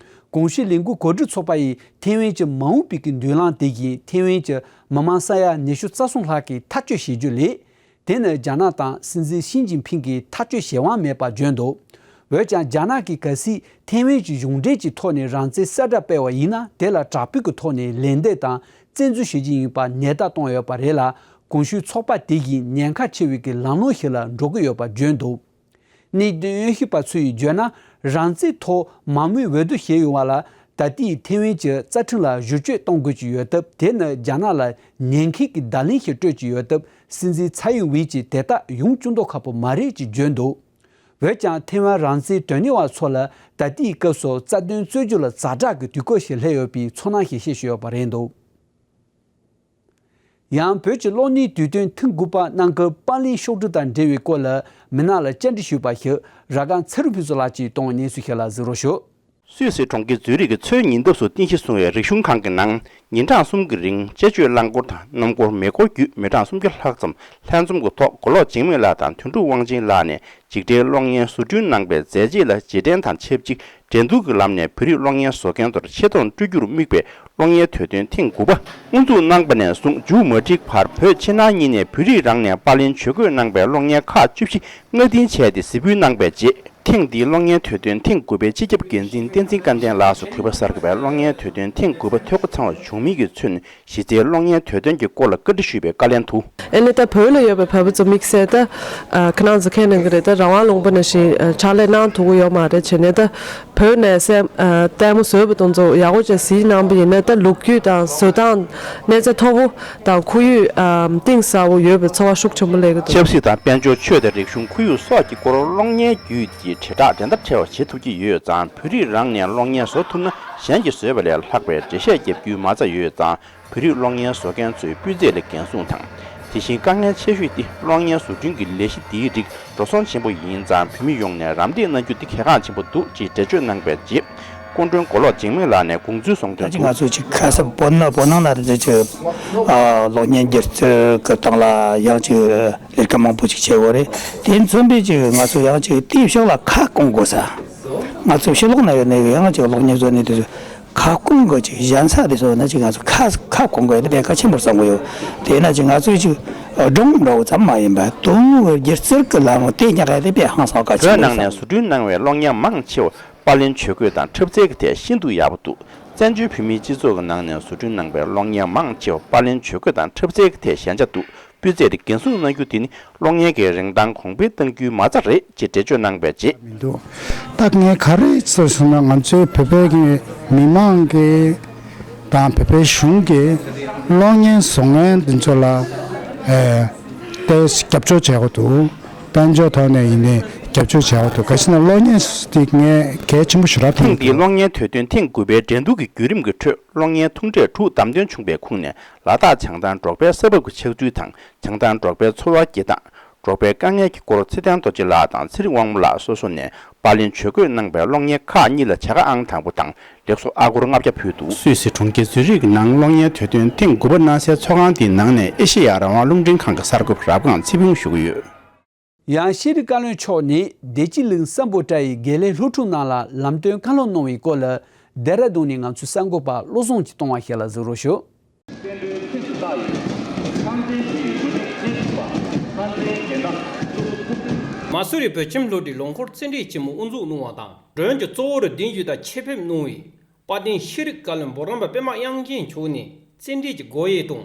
གོང་ཞུས་ལས་འགུལ་གོ་སྒྲིག་ཚོགས་པ་ཡིས་ཐེ་ཝན་གྱི་མ་འོངས་པའི་གི་མདུན་ལམ་དེ་བཞིན་ཐེ་ཝན་གྱི་མི་མང་ས་ཡ་ཉི་ཤུ་རྩ་གསུམ་ལྷག་གིས་ཐག་གཅོད་བྱེད་རྒྱུ་ལས། དེ་ནི་རྒྱ་ནག་དང་སྲིད་འཛིན་ཞི་ཅིན་ཕིང་གིས་ཐག་གཅོད་བྱེད་དབང་མེད་པར་བརྗོད་འདུག། འོན་ཀྱང་རྒྱ་ནག་གིས་གལ་སྲིད་ཐེ་ཝན་གྱི་གཞུང་འབྲེལ་གྱི་ཐོག་ནས་རང་བཙན་གསལ་བསྒྲགས་སྤེལ་བ་ཡིན་ན། དེ་ལ་དྲག་པོའི་གི་ཐོག་ནས་ལན་འདེབས་དང་བཙན་འཛུལ་བྱེད་ཀྱི་ཡིན་པ་ཉེན་བརྡ་བཏང་ཡོད་པ་རེད་ལ། གོང་ཞུས་ཚོགས་པ་དེ་བཞིན་ཉེན་ཁ་ཆེ་བའི་གི་ལམ་ལྷོང་ཞིག་ལ་འགྲོ་གི་ཡོད་པ་བརྗོད་འདུག། གནད་དོན་དབྱེ་ཞིབ་པ་ཚོས་བརྗོད་ན། རང་བཙན་ཐོག་མང་མོས་འོས་བསྡུ་བྱས་ཡོང་བ་ལ་ད་ལྟའི་ཐེ་ཝན་གྱི་རྩ་ཁྲིམས་ལ་བསྒྱུར་བཅོས་གཏོང་དགོས་ཀྱི་ཡོད་སྟབས། དེ་ནི་རྒྱ་ནག་ལ་ཉེན་ཁའི་གི་བརྡ་ལན་ཞིག་སྤྲོད་ཀྱི་ཡོད་སྟབས། སྲིད་འཛིན་ཚའེ་ཝེན་གྱིས་དེ་ལྟར་ཡོང་བཅུག་མདོག་ཁ་པོ་མ་རེད་ཅེས་བརྗོད་འདུག། འོན་ཀྱང་ཐེ་ཝན་རང་བཙན་དོན་གཉེར་བ་ཚོ་ལ་ད་ལྟའི་སྐབས་སུ་རྩ་དོན་རྩོད་རྒྱུ་ལ་ཛ་དྲག་གི་དུས་སྐབས་ཤིག་སླེབས་ཡོད་པའི་ཚོར་སྣང་ཞིག་བཤད་བཞིན་ཡོད་པ་རེད་འདུག། ཡང་བོད་ཀྱི་གློག་བརྙན་དུས་སྟོན་ཐེངས་དགུ་པ་རྣམ་དཀར་པར་ལེན་ཤོག་སྒྲིལ་དང་འབྲེལ་བའི་སྐོར་ལ་མི་སྣ་ལ་བཅར་འདྲི་ཞུས་པ་ཞིག་ར་སྒང་ཚེ་རིང་ཕུན་ཚོགས་ལགས་ཀྱིས་གཏོང་བའི་གནས་ཚུལ་ཞིག་ལ་གཟིགས་རོགས་ཞུ། སུད་སི་གྲོང་ཁྱེར་ཛུ་རིག་གི་མཚོའི་ཉེ་འདབས་སུ་རྟེན་གཞི་བཟུང་བའི་རིག་གཞུང་ཁང་གི་ནང་ཉིན་གྲངས་གསུམ་གྱི་རིང་དཔྱད་བརྗོད་རླངས་འཁོར་དང་སྣུམ་འཁོར་མེ་འཁོར་བརྒྱུད་མི་གྲངས་སུམ་བརྒྱ་ལྷག་ཙམ་ལྷན་འཛོམས་ཀྱི་ཐོག་མགོ་ལོག་འཇིགས་མེད་ལགས་དང་དོན་གྲུབ་དབང་ཆེན་ལགས་ནས་འཇིག་རྟེན་གློག་བརྙན་བཟོ་སྐྲུན་གནང་པའི་མཛད་རྗེས་ལ་རྗེས་དྲན་དང་ཆབས་ཅིག་འགྲན་བསྡུར་གྱི་ལམ་ནས་བོད་རིགས་གློག་བརྙན་བཟོ་མཁན་ཚོར་ཆེ་མཐོང་སྤྲོད་རྒྱུར་དམིགས་པའི་གློག་བརྙན་དུས་སྟོན་ཐེངས་དགུ་པ་དབུ་འཛུགས་གནང་པ་ནས་བཟུང་མཇུག་མ་སྒྲིལ་བར་བོད་ཕྱི་ནང་གཉིས་ནས་བོད་རིགས་རང་ནས་པར་ལེན་ཇུས་འགོད་གནང་པའི་གློག་བརྙན་ཁག་བཅུ་བཞི་སྔ་རྟིང་བྱས་ཏེ་གཟིགས་འབུལ་གནང་པའི་རྗེས། ཐེངས་འདིའི་གློག་བརྙན་དུས་སྟོན་ཐེངས་དགུ་པའི་སྤྱི་ཁྱབ་འགན་འཛིན་བསྟན་འཛིན་སྐལ་ལྡན་ལགས་སུ་གུས་པ་གསར་འགོད་པས་གློག་བརྙན་དུས་སྟོན་ཐེངས་དགུ་པ་འཐུས་སྒོ་ཚང་བ་བྱུང་མིན་གྱི་ཚུན་གཞི་རྩའི་གློག་བརྙན་དུས་སྟོན་གྱི་སྐོར་ལ་བཀའ་འདྲི་ཞུས་པའི་བཀའ་ལན་དུ། ཨེ་ནི་ད་བོད་ལ་ཡོད་པའི་བོད་པ་ཚོ་དམིགས་བསལ་ད་ཁ་ནང་ཚོ་མཁྱེན་གནང་གི་རེད། ད་རང་དབང་ལུང་པ་ནང་བཞིན་ཕྱག་ལས་གནང་ཐུབ་ཀྱི་ཡོད་མ་རེད། བྱས་ནས་ད་བོད་ནས་སེམས་ལྟད་མོ་བཟོས་པ་དེ་ཚོ་ཡག་པོ་ཅིག་གཟིགས་གནང་པ་ཡིན་ན་ད་ལོ་རྒྱུས་དང་བཟོ་སྟངས་གནས་ཚད་མཐོ་པོ་དང་ཁོར་ཡུག་གཏིང་ཟབ་པོ་ཡོད་པའི་ཚོར་བ་ཤུགས་ཆེན་པོ་སླེབས་ཀྱི་འདུག། ཆབ་སྲིད་དང་དཔལ་འབྱོར། ཆོས་དང་རིག་གཞུང་། ཁོར་ཡུག་སོགས་ཀྱི་སྐོར་གློག་བརྙན་བརྒྱུད་ཀྱི་དྲིལ་བསྒྲགས་འགྲན་ཟླ་བྲལ་བ་བྱེད་ཐུབ་ཀྱི་ཡོད་ཙང་། བོད་རིགས་རང་ནས་གློག་བརྙན་བཟོ་ཐུབ་ན་གཞན་གྱིས་བཟོས་པ་ལས་ལྷག་པའི་འགྲེལ་བཤད་བརྒྱབ་རྒྱུའི་མ་རྩ་ཡོད་ཙང་། བོད་རིགས་གློག་བརྙན་བཟོ་མཁན་ཚོའི་སྤུས་ཚད་ལ་འགན་སྲུང་དང་། དེ་བཞིན་དཀའ་ངལ་ཆེ་ཤོས་དེ་གློག་བརྙན་བཟོ་སྐྲུན་གྱི་ལས་གཞི་འདིའི་རིགས་འགྲོ་སོང་ཆེན་པོ་ཡིན་ཙང་། བོད་མི་ཡོངས་ནས་རམ་འདེགས་གནང་རྒྱུ་འདི་གལ་འགངས་ཆེན་པོ་འདུག་ཅེས་འགྲེལ་བརྗོད་གནང་པའི་རྗེས། སྐུ་མགྲོན་མགོ་ལོག་འཇིགས་མེད་ལགས་ནས་དགོངས་ཚུལ་གསུངས་དོན་ད་ཅི་དུ། ང་ཚོ་ཅིག་ཁ་སང་བོད་ནང་བོད་ནང་ལ་རེད་ཅིག་ཨ་གློག་བརྙན་སྒྱུ་རྩལ་གྱི་སྟེང་ལ་ཡང་ཅིག་ལས་ཀ་མང་པོ་ཅིག་བྱེད་དགོས་རེད། དེ་མཚོན་པའི་ཅིག་ང་ཚོ་ཡང་ཅིག་དེའི་ཕྱོགས་ལ་ཁ་སྐོང་དགོས་ས། ང་ཚོ་ཕྱི་ལོགས་ན་ཡོད་ནས་ཡང་ཅིག་གློག་བརྙན་བཟོ་ནས་དེ་ཚོ་ཁ་སྐོང་གི་ཅིག་གཞན་ས་དེ་ཚོ་ན་ཅིག་ང་ཚོ་ཁ་ཁ་སྐོང་དགོས་ཡ་དེ་གལ་ཆེན་པོར་བསམ་གི་ཡོད། དེས་ན་ཅིག་ང་ཚོས་ཅིག་ སྒྲུང་འདྲ་བོ་ཙམ་མ་ཡིན་པར་དུང་སྒྱུ་རྩལ་གྱི་ལམ་དེ་ཉག་ག་དེ་དཔེ་ཧང་སང་ག་བོད་ཆེན་པོ་ནང་ནས་བཟོ་སྐྲུན་གནང་བའི་གློག་བརྙན་མང་ཆེ་བ་པར་ལེན་ཇུས་འགོད་དང་འཁྲབ་རྩལ་གྱི་ཐད་ཤིན་ཏུ་ཡག་པོ་འདུག་བཙན་བྱོལ་བོད་མིའི་སྤྱི་ཚོགས་ཀྱི་ནང་ནས་བཟོ་སྐྲུན་གནང་པའི་གློག་བརྙན་མང་ཆེ་བ་པར་ལེན་ཇུས་འགོད་དང་འཁྲབ་རྩལ་གྱི་ཐད་ཞན་ཆ་འདུག་སྤུས་ཚད་དེ་འགན་སྲུང་གནང་རྒྱུ་དེ་ནི་གློག་བརྙན་གྱི་རིན་ཐང་གོང་འཕེལ་གཏང་རྒྱུའི་མ་རྩ་རེད་ཅེས་འགྲེལ་བརྗོད་གནང་བའི་རྗེས། མི་འདུག་ད་ངས་ག་རེ་ཟེར་སོང་ན། ང་ཚོའི་བོད་པའི་གི་མི་མང་གི་དང་བོད་པའི་གཞུང་གི་གློག་བརྙན་བཟོ་མཁན་འདི་ཚོ་ལ་ཨེ་ཏོག་ཙམ་རྒྱབ་སྐྱོར་བྱེད་དགོས་འདུག་དཔལ་འབྱོར་ཐོག་ནས་ཡིན་ནའི་རྒྱབ་སྐྱོར་བྱེད་དགོས་འདུག་ག་ཅི་ན་གློག་བརྙན་འདི་ངས་གལ་ཆེན་པོ་ཞེ་དྲག་མཐོང་གི་འདུག་ཐེངས་འདིའི་གློག་བརྙན་དུས་སྟོན་ཐེངས་དགུ་པའི་འགྲན་བསྡུར་གྱི་བརྒྱུད་རིམ་གྱི་ཁྲོད་གློག་བརྙན་ཐུང་གྲས་དྲུག་བདམས་ཐོན་བྱུང་བའི་ཁོངས་ནས། ལ་དྭགས་བྱང་ཐང་འབྲོག་པའི་ས་བབ་ཀྱི་ཆགས་ཚུལ་དང་། བྱང་ཐང་འབྲོག་པའི་འཚོ་བ་སྐྱེལ་སྟངས། འབྲོག་པའི་དཀའ་ངལ་གྱི་སྐོར་ཚེ་བརྟན་རྡོ་རྗེ་ལགས་དང་ཚེ་རིང་དབང་མོ་ལགས་སོ་སོ་ནས་པར་ལེན་ཇུས་འགོད་གནང་པའི་གློག་བརྙན་ཁག་གཉིས་ལ་བྱ་དགའ་ཨང་དང་པོ་དང་ལེགས་སོ་ཨ་སྒོར་ལྔ་བརྒྱ་ཕུལ་འདུག་སུད་སི་གྲོང་ཁྱེར་ཛུ་རིག་གི་ནང་གློག་བརྙན་དུས་སྟོན་ཐེངས་དགུ་པ་གནང་སའི་ཚོགས་ཁང་དེའི་ནང་ནས་ཨེ་ཤེ་ཡ་རང་དབང་རླུང་འཕྲིན་ཁང་གི་གསར་འགོད་པ་རབ་སྒང་ཚེ་ཕུན་ཞུ་གི་ཡོད། ཡང་ཤེས་རིག་བཀའ་བློན་མཆོག་ནས་བདེ་སྐྱིད་གླིང་སམ་བྷོ་ཊ་ཡི་དགེ་ལས་སློབ་ཕྲུག་རྣམས་ལ་ལམ་སྟོན་བཀའ་སློབ་གནང་བའི་སྐོར་ལ་ལྡེ་ར་ལྡུན་ནས་ང་ཚོའི་གསར་འགོད་པ་བློ་བཟང་གིས་གཏོང་བ་ཞིག་ལ་གཟིགས་རོགས་ཞུ། མ་སུ་རི་བོད་ཁྱིམ་སློབ་གྲྭའི་ལོ་འཁོར་རྩེད་འགྲན་ཆེན་མོ་དབུ་འཛུགས་གནང་བ་དང་། མགྲོན་གྱི་གཙོ་བོར་གདན་ཞུས་དང་ཆེད་ཕེབས་གནང་བའི་དཔལ་ལྡན་ཤེས་རིག་བཀའ་བློན་འབུམ་རམས་པ་པད་མ་དབྱངས་ཅན་མཆོག་ནས་རྩེད་འགྲན་གྱི་སྒོ་དབྱེ་དང་།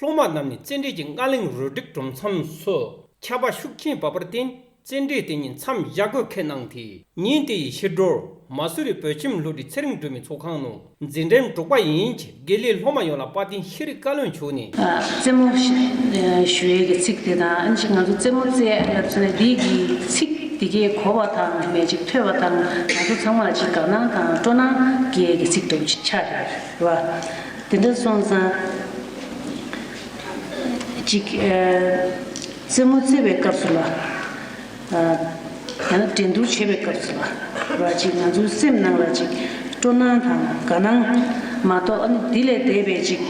སློབ་མ་རྣམས་ནས་རྩེད་འགྲན་གྱི་སྔ་གླེང་རུ་སྒྲིག་གྲུབ་མཚམས་སུ་ཁྱབ་པ་ཤུགས་ཆེན་བབས་པར་བརྟེན། རྩེད་འགྲན་དེ་ཉིད་མཚམས་བཞག་དགོས་ཁེལ་གནང་སྟེ། ཉིན་དེའི་ཕྱི་དྲོར་མ་སུ་རི་བོད་ཁྱིམ་སློབ་གྲྭའི་ཚེ་རིང་སྒྲོལ་མའི་ཚོགས་ཁང་ནང་འཛིན་གྲྭའི་འབྲོག་པ་ཡན་གྱི་དགེ་ལས་སློབ་མ་ཡོངས་ལ་དཔལ་ལྡན་ཤེས་རིག་བཀའ་བློན་མཆོག་ནས། རྩེད་མོ་ཞུ་ཡས་ཀྱི་ཚིག་དེ་དང་། ཨ་ནི་ང་ཚོ་རྩེད་མོ་རྩེ་ལབ་ཚེ་ན་འདི་གི་ཚིག་དེ་གའི་གོ་བ་དང་ནས་ཅིག་ཐོས་པ་དང་། ང་ཚོ་ཚང་མ་ལ་ཅིག་དགའ་སྣང་དང་སྤྲོ་སྣང་སྐྱེ་ཡས་ཀྱི་ཚིག་འདྲ་བོ་ཅིག་ཆགས་ཡོད་རེད་བ། དེ་འདྲ་སོང་ཙང་ཅིག་རྩེད་མོ་རྩེ་བའི་སྐབས་སུ་ལ། ཡང་ན་འགྲན་བསྡུར་བྱེད་པའི་སྐབས་སུ་ལ་ར་ཅིག་ང་ཚོའི་སེམས་ནང་ལ་ཅིག་སྤྲོ་སྣང་དང་དགའ་སྣང་མ་གཏོགས། ཨ་ནི་དེ་ལས་འདས་པའི་ཅིག་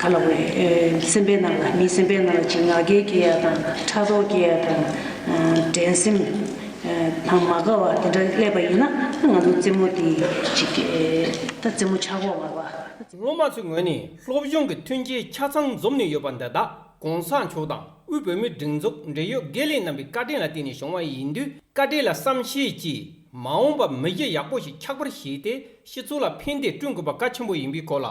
ག་ལ་བ་རེད། སེམས་པའི་ནང་ལ། མིའི་སེམས་པའི་ནང་ལ་ཅིག་ང་རྒྱལ་སྐྱེ་ཡ་དང་། ཕྲག་དོག་སྐྱེ་ཡ་དང་། འགྲན་སེམས་དང་མ་དགའ་བ་དེ་འདྲ་སླེབས་པ་ཡིན་ན། ང་ཚོ་རྩེད་མོ་དེ་ཅིག་ད་རྩེད་མོ་ཆགས་ཀྱི་མ་རེད་བ། སློབ་མ་ཚོའི་ངོས་ནས་སློབ་སྦྱོང་གི་མཐུན་རྐྱེན་ཆ་ཚང་འཛོམས་ནས་ཡོད་པ་འདི་དག་གོང་ས་མཆོག་དང་དབུས་བོད་མིའི་སྒྲིག་འཛུགས་འབྲེལ་ཡོད་དགེ་ལས་རྣམ་པའི་བཀའ་དྲིན་ལ་བརྟེན་ནས་བྱུང་བ་ཡིན་དུས། བཀའ་དྲིན་ལ་བསམ་ཤེས་ཀྱིས་མ་འོངས་པར་མི་གཞི་ཡག་པོ་ཞིག་ཆགས་པར་བྱས་ཏེ། སྤྱི་ཚོགས་ལ་ཕན་བདེ་བསྐྲུན་དགོས་པ་གལ་ཆེན་པོ་ཡིན་པའི་སྐོར་ལ།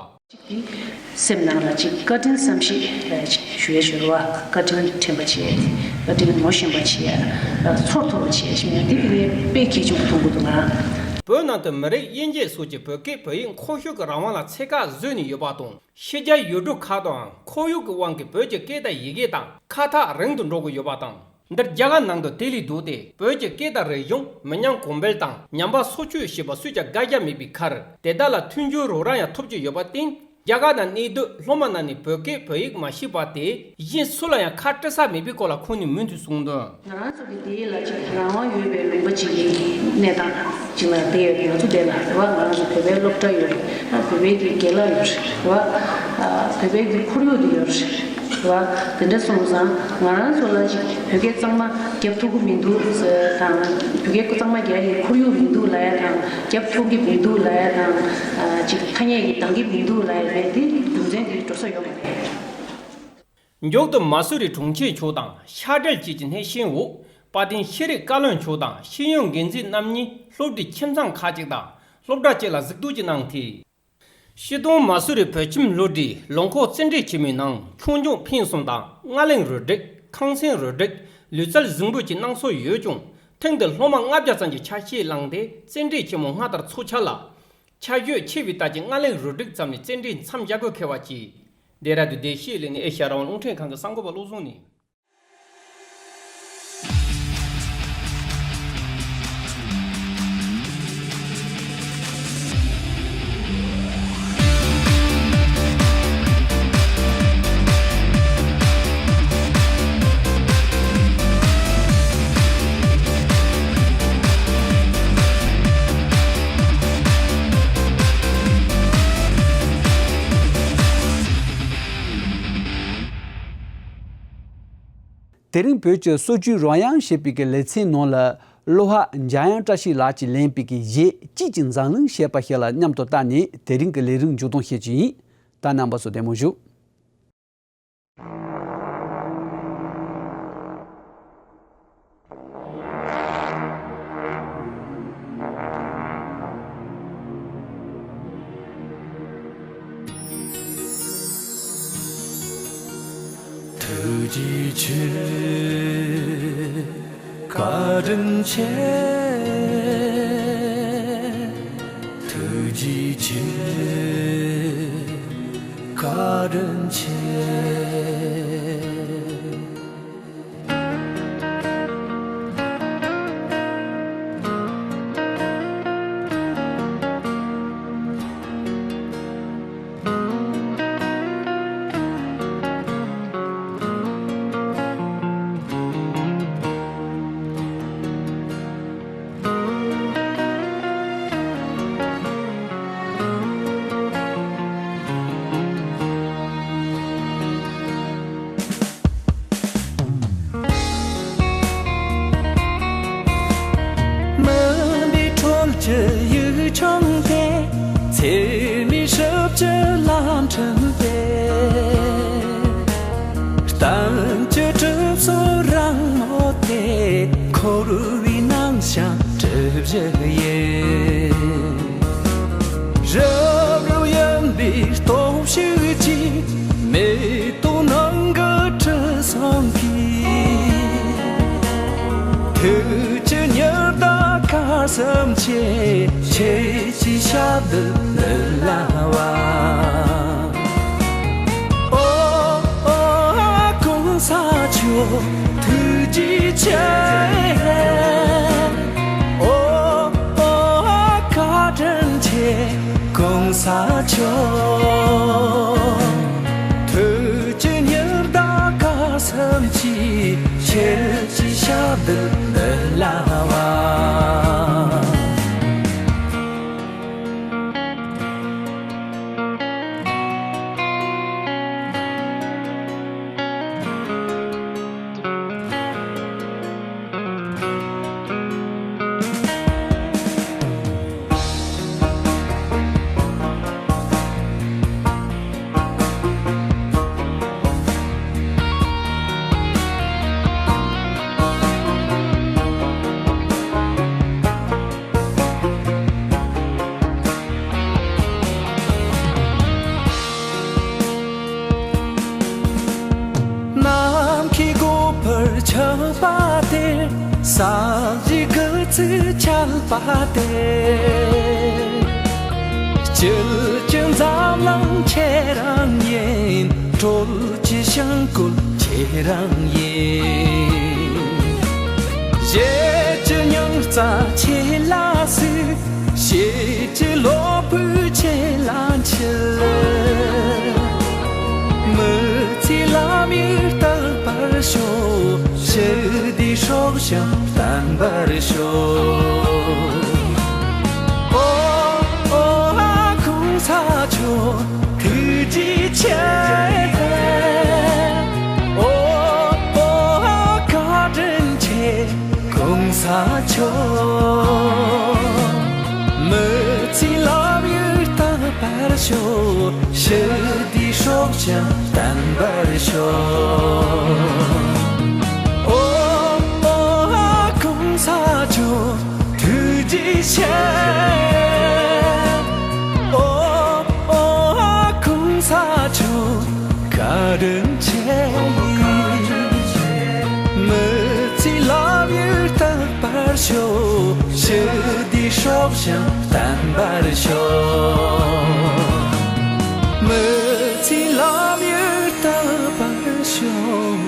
སེམས་ནང་ལ་ཅིག་བཀའ་དྲིན་བསམ་ཤེས་ཅིག་ཞུ་ཡ་ཞུ་རུ་བ། བཀའ་དྲིན་དྲན་པ་བྱེད། བཀའ་དྲིན་ངོ་ཤེས་པ་བྱེད། ཚོར་ཐུབ་པ་བྱེད་ཞེས་ཡང་འདི་དེ་ནས་དཔེ་གལ་ཆེན་པོ་མཐོང་གི་འདུག་ང་། བོད་ནང་དུ་མི་རིགས་དབྱེ་འབྱེད་སོགས་ཀྱི་བོད་སྐད་བོད་ཡིག་མཁོ་ཤོས་ཀྱི་རང་དབང་ལ་ཚད་བཀག་བཟོས་ནས་ཡོད་པ་དང་། ཕྱི་རྒྱལ་ཡུལ་གྲུ་ཁག་ཏུའང་ཁོར་ཡུག་གི་དབང་གིས་བོད་ཀྱི་སྐད་དང་ཡི་གེ་དང་ཁ་ཐག་རིང་དུ་འགྲོ་གི་ཡོད་པ་དང་། འདིར་རྒྱ་གར་ནང་དུ་དེ་ལས་ལྡོག་སྟེ། བོད་ཀྱི་སྐད་དང་རིག་གཞུང་མི་ཉམས་གོང་འཕེལ་དང་ཉམས་པ་སོར་ཆུད་བྱེད་པར་སུས་ཀྱང་དགག་བྱ་མེད་པའི་ཁར། དེ་དག་ལ་མཐུན་འགྱུར་རོགས་རམ་ཡང་ཐོབ་ཀྱི་ཡོད་པར་བརྟེན། རྒྱ་གར་ནང་གནས་སྡོད་སློབ་མ་རྣམས་ནས་བོད་སྐད་བོད་ཡིག་མ་ཤེས་པ་དེ་གཞན་སུ་ལ་ཡང་ཁ་འབྲལ་ས་མེད་པའི་སྐོར་ལ་ཁོང་ནས་མུ་མཐུད་གསུངས་དོན། ང་རང་ཚོ་གི་དེ་ལ་ཅིག་རང་དབང་ཡོད་པའི་ལུང་པ་ཅིག་གི་གནས་སྟངས་ཅིག་ལ་བསྡད་ཡོད། ང་ཚོ་དེ་ལ་རེད་བ། ང་རང་ཚོ་བོད་པའི་སློབ་གྲྭ་ཡོད་རེད། བོད་པའི་གི་རྒན་ལགས་ཡོད་རེད་བ། བོད་པའི་གི་ཁོར་ཡུག་དེ་ཡོད་རེད་བ། དེ་འདྲ་སོང་ཙང་ང་རང་ཚོ་ལ་ཅིག་བོད་སྐད་གཙང་མ་རྒྱབ་ཐུབ་ཀྱི་མི་འདུག་དང་། བོད་སྐད་གཙང་མ་རྒྱག་ཡའི་ཁོར་ཡུག་མི་འདུག་ལབ་ཡ་དང་། རྒྱབ་ཐུབ་ཀྱི་མི་འདུག་ལབ་ཡ་དང་། ཅིག་ཐ་སྙད་ཀྱི་འདང་གི་མི་འདུག་ལབ་ཡ་རེད་དེ། རྒྱུ་མཚན་དེ་འགྲོ་ས་ཡོད་མ་རེད། མཇུག་ཏུ་མ་སུ་རི་གྲོང་ཁྱེར་ཕྱོགས་དང་ཤར་འབྲེལ་བཅས་ཀྱི་སྣེ་ཤན་འོག་དཔལ་ལྡན་ཤེས་རིག་བཀའ་བློན་མཆོག་དང་ཤེས་ཡོན་འགན་འཛིན་རྣམ་གཉིས་སློབ་གྲྭའི་ཁྱིམ་ཚང་ཁག་ཅིག་དང་སློབ་གྲྭ་བཅས་ལ་གཟིགས་རྟོག་ཅིག་གནང་སྟེ། ཤིས་ཏོང་མ་སུ་རི་བོད་ཁྱིམ་སློབ་གྲྭའི་ལོ་འཁོར་རྩེད་འགྲན་ཆེན་མོའི་ནང་ཆུང་ཆུང་འཕེན་གསུམ་དང་སྔ་གླེང་རུ་སྒྲིག་ཁང་སེང་རུ་སྒྲིག་ལུས་རྩལ་གཟིགས་འབུལ་བཅས་གནང་སྲོལ་ཡོད་ཀྱང་། ཐེངས་འདིར་སློབ་མ་ལྔ་བརྒྱ་ཙམ་གྱིས་ཆ་ཤས་བླངས་ཏེ་རྩེད་འགྲན་ཆེན་མོ་སྔ་དར་ཚོགས་འཆར་ལ་ཆ་ཤས་ཆེ་བའི་རྟགས་ཀྱིས་སྔ་གླེང་རུ་སྒྲིག་ཙམ་ནས་རྩེད་འགྲན་མཚམས་བཞག་དགོས་ཁེལ་བ་བཅས། ལྡེ་ར་ལྡུན་བདེ་སྐྱིད་གླིང་ནས་ཨེ་ཤ་ཡ་རང་དབང་རླུང་འཕྲིན་ཁང་གི་གསར་འགོད་པ་བློ་བཟང་ནས། དེ་རིང་བོད་ཀྱི་སྲོལ་རྒྱུན་རོལ་དབྱངས་ཞེས་པའི་གི་ལེ་ཚན་ནང་ལ་གླུ་བ་འཇམ་དབྱངས་བཀྲ་ཤིས་ལགས་ཀྱིས་ལེན་པའི་གི་གཞས་སྐྱིད་ཀྱི་འཛམ་གླིང་ཞེས་པ་ཞིག་ལ་མཉམ་དུ་བལྟས་ནས་དེ་རིང་གི་ལས་རིམ་མཇུག་སྡོམ་བྱེད་ཀྱི་ཡིན། ད་རྣམ་པ་ཚོ་བདེ་མོ་བཞུགས། ཆེ། བཀའ་དྲིན་ཆེ། ཐུགས་རྗེ་ཆེ། བཀའ་དྲིན་ཆེ། མུན་པའི་དྲོད་ཀྱི་ཡུལ་ལྗོངས་དེ། འཚེ་མེད་ཞབས་ཀྱི་ལམ་ཁྲིད་དེ། གཏམ་གྱི་གྲིབ་སོ་རང་མོ་དེ། འཁོར་བའི་ནང་བཞིན་གྲིབ་བཞི་ཡིས། རབ་རིབ་གཡོན་པའི་སྟོབས་ཤུགས་ཀྱིས། མེ་ཏོག་ནང་གི་དྲི་བསུང་གིས། ཐུགས་ཀྱི་ཉི་ཟླ་སྐར་གསུམ་ཆེ། ཁྱེད་ཀྱི་ཞབས་རྡུལ་ལ་བབས། ཨོ་ཨོ་གོང་ས་མཆོག་ཐུགས་རྗེ་ཆེ། ཨོ་ཨོ་བཀའ་དྲིན་ཆེ་གོང་ས་མཆོག་ཐུགས་ཀྱི་ཉི་ཟླ་སྐར་གསུམ་གྱིས། ཁྱེད་ཀྱི་ཞབས་རྡུལ་ལ་བབས། ནམ་མཁའི་སྒོ་འཕར་ཆགས་པ་དེར། ས་གཞིའི་སྐུ་ཚེགས་འཆར་བ་དེར། སྐྱིད་ཀྱི་འཛམ་གླིང་ཁྱེད་རང་ཡིན། སྲོལ་གྱི་བྱིང་རྒོད་ཁྱེད་རང་ཡིན། གཞས་ཀྱི་རྙིང་རྩལ་ཁྱེད་ལ་གཟིགས། གཤིས་ཀྱི་གློ་བུར་ཁྱེད་ལ་འཁྱིལ། མི་ཚེའི་ལམ་ཡིག་རྟག་པར་ཤོག་ཞི་བདེའི་སྲོག་ཤིང་བརྟན་པར་ཤོག་ཨོ་ཨོ་གོང་ས་མཆོག་ཐུགས་རྗེ་ཆེ། ཨོ་ཨོ་བཀའ་དྲིན་ཆེ། གོང་ས་མཆོག་མི་ཚེའི་ལམ་ཡིག་རྟག་པར་ཤོག་ཞི་བདེའི་སྲོག་ཤིང་བརྟན་པར་ཤོག་ཨོ་ཨོ་གོང་ས་མཆོག་ཐུགས་རྗེ་ཆེ། ཨོ་ཨོ་གོང་ས་མཆོག་བཀའ་དྲིན་ཆེ། མི་ཚེའི་ལམ་ཡིག་རྟག་པར་ཤོག་ཞི་བདེའི་སྲོག་ཤིང་བརྟན་པར་ཤོག་མི་ཚེའི་ལམ་ཡིག་རྟག་པར་ཤོག་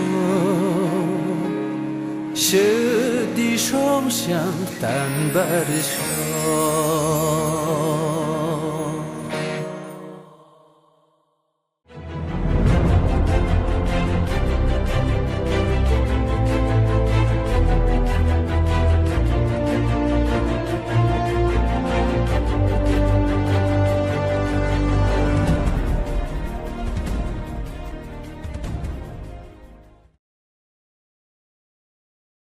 ཞི་བདེའི་སྲོག་ཤིང་བརྟན་པར་ཤོག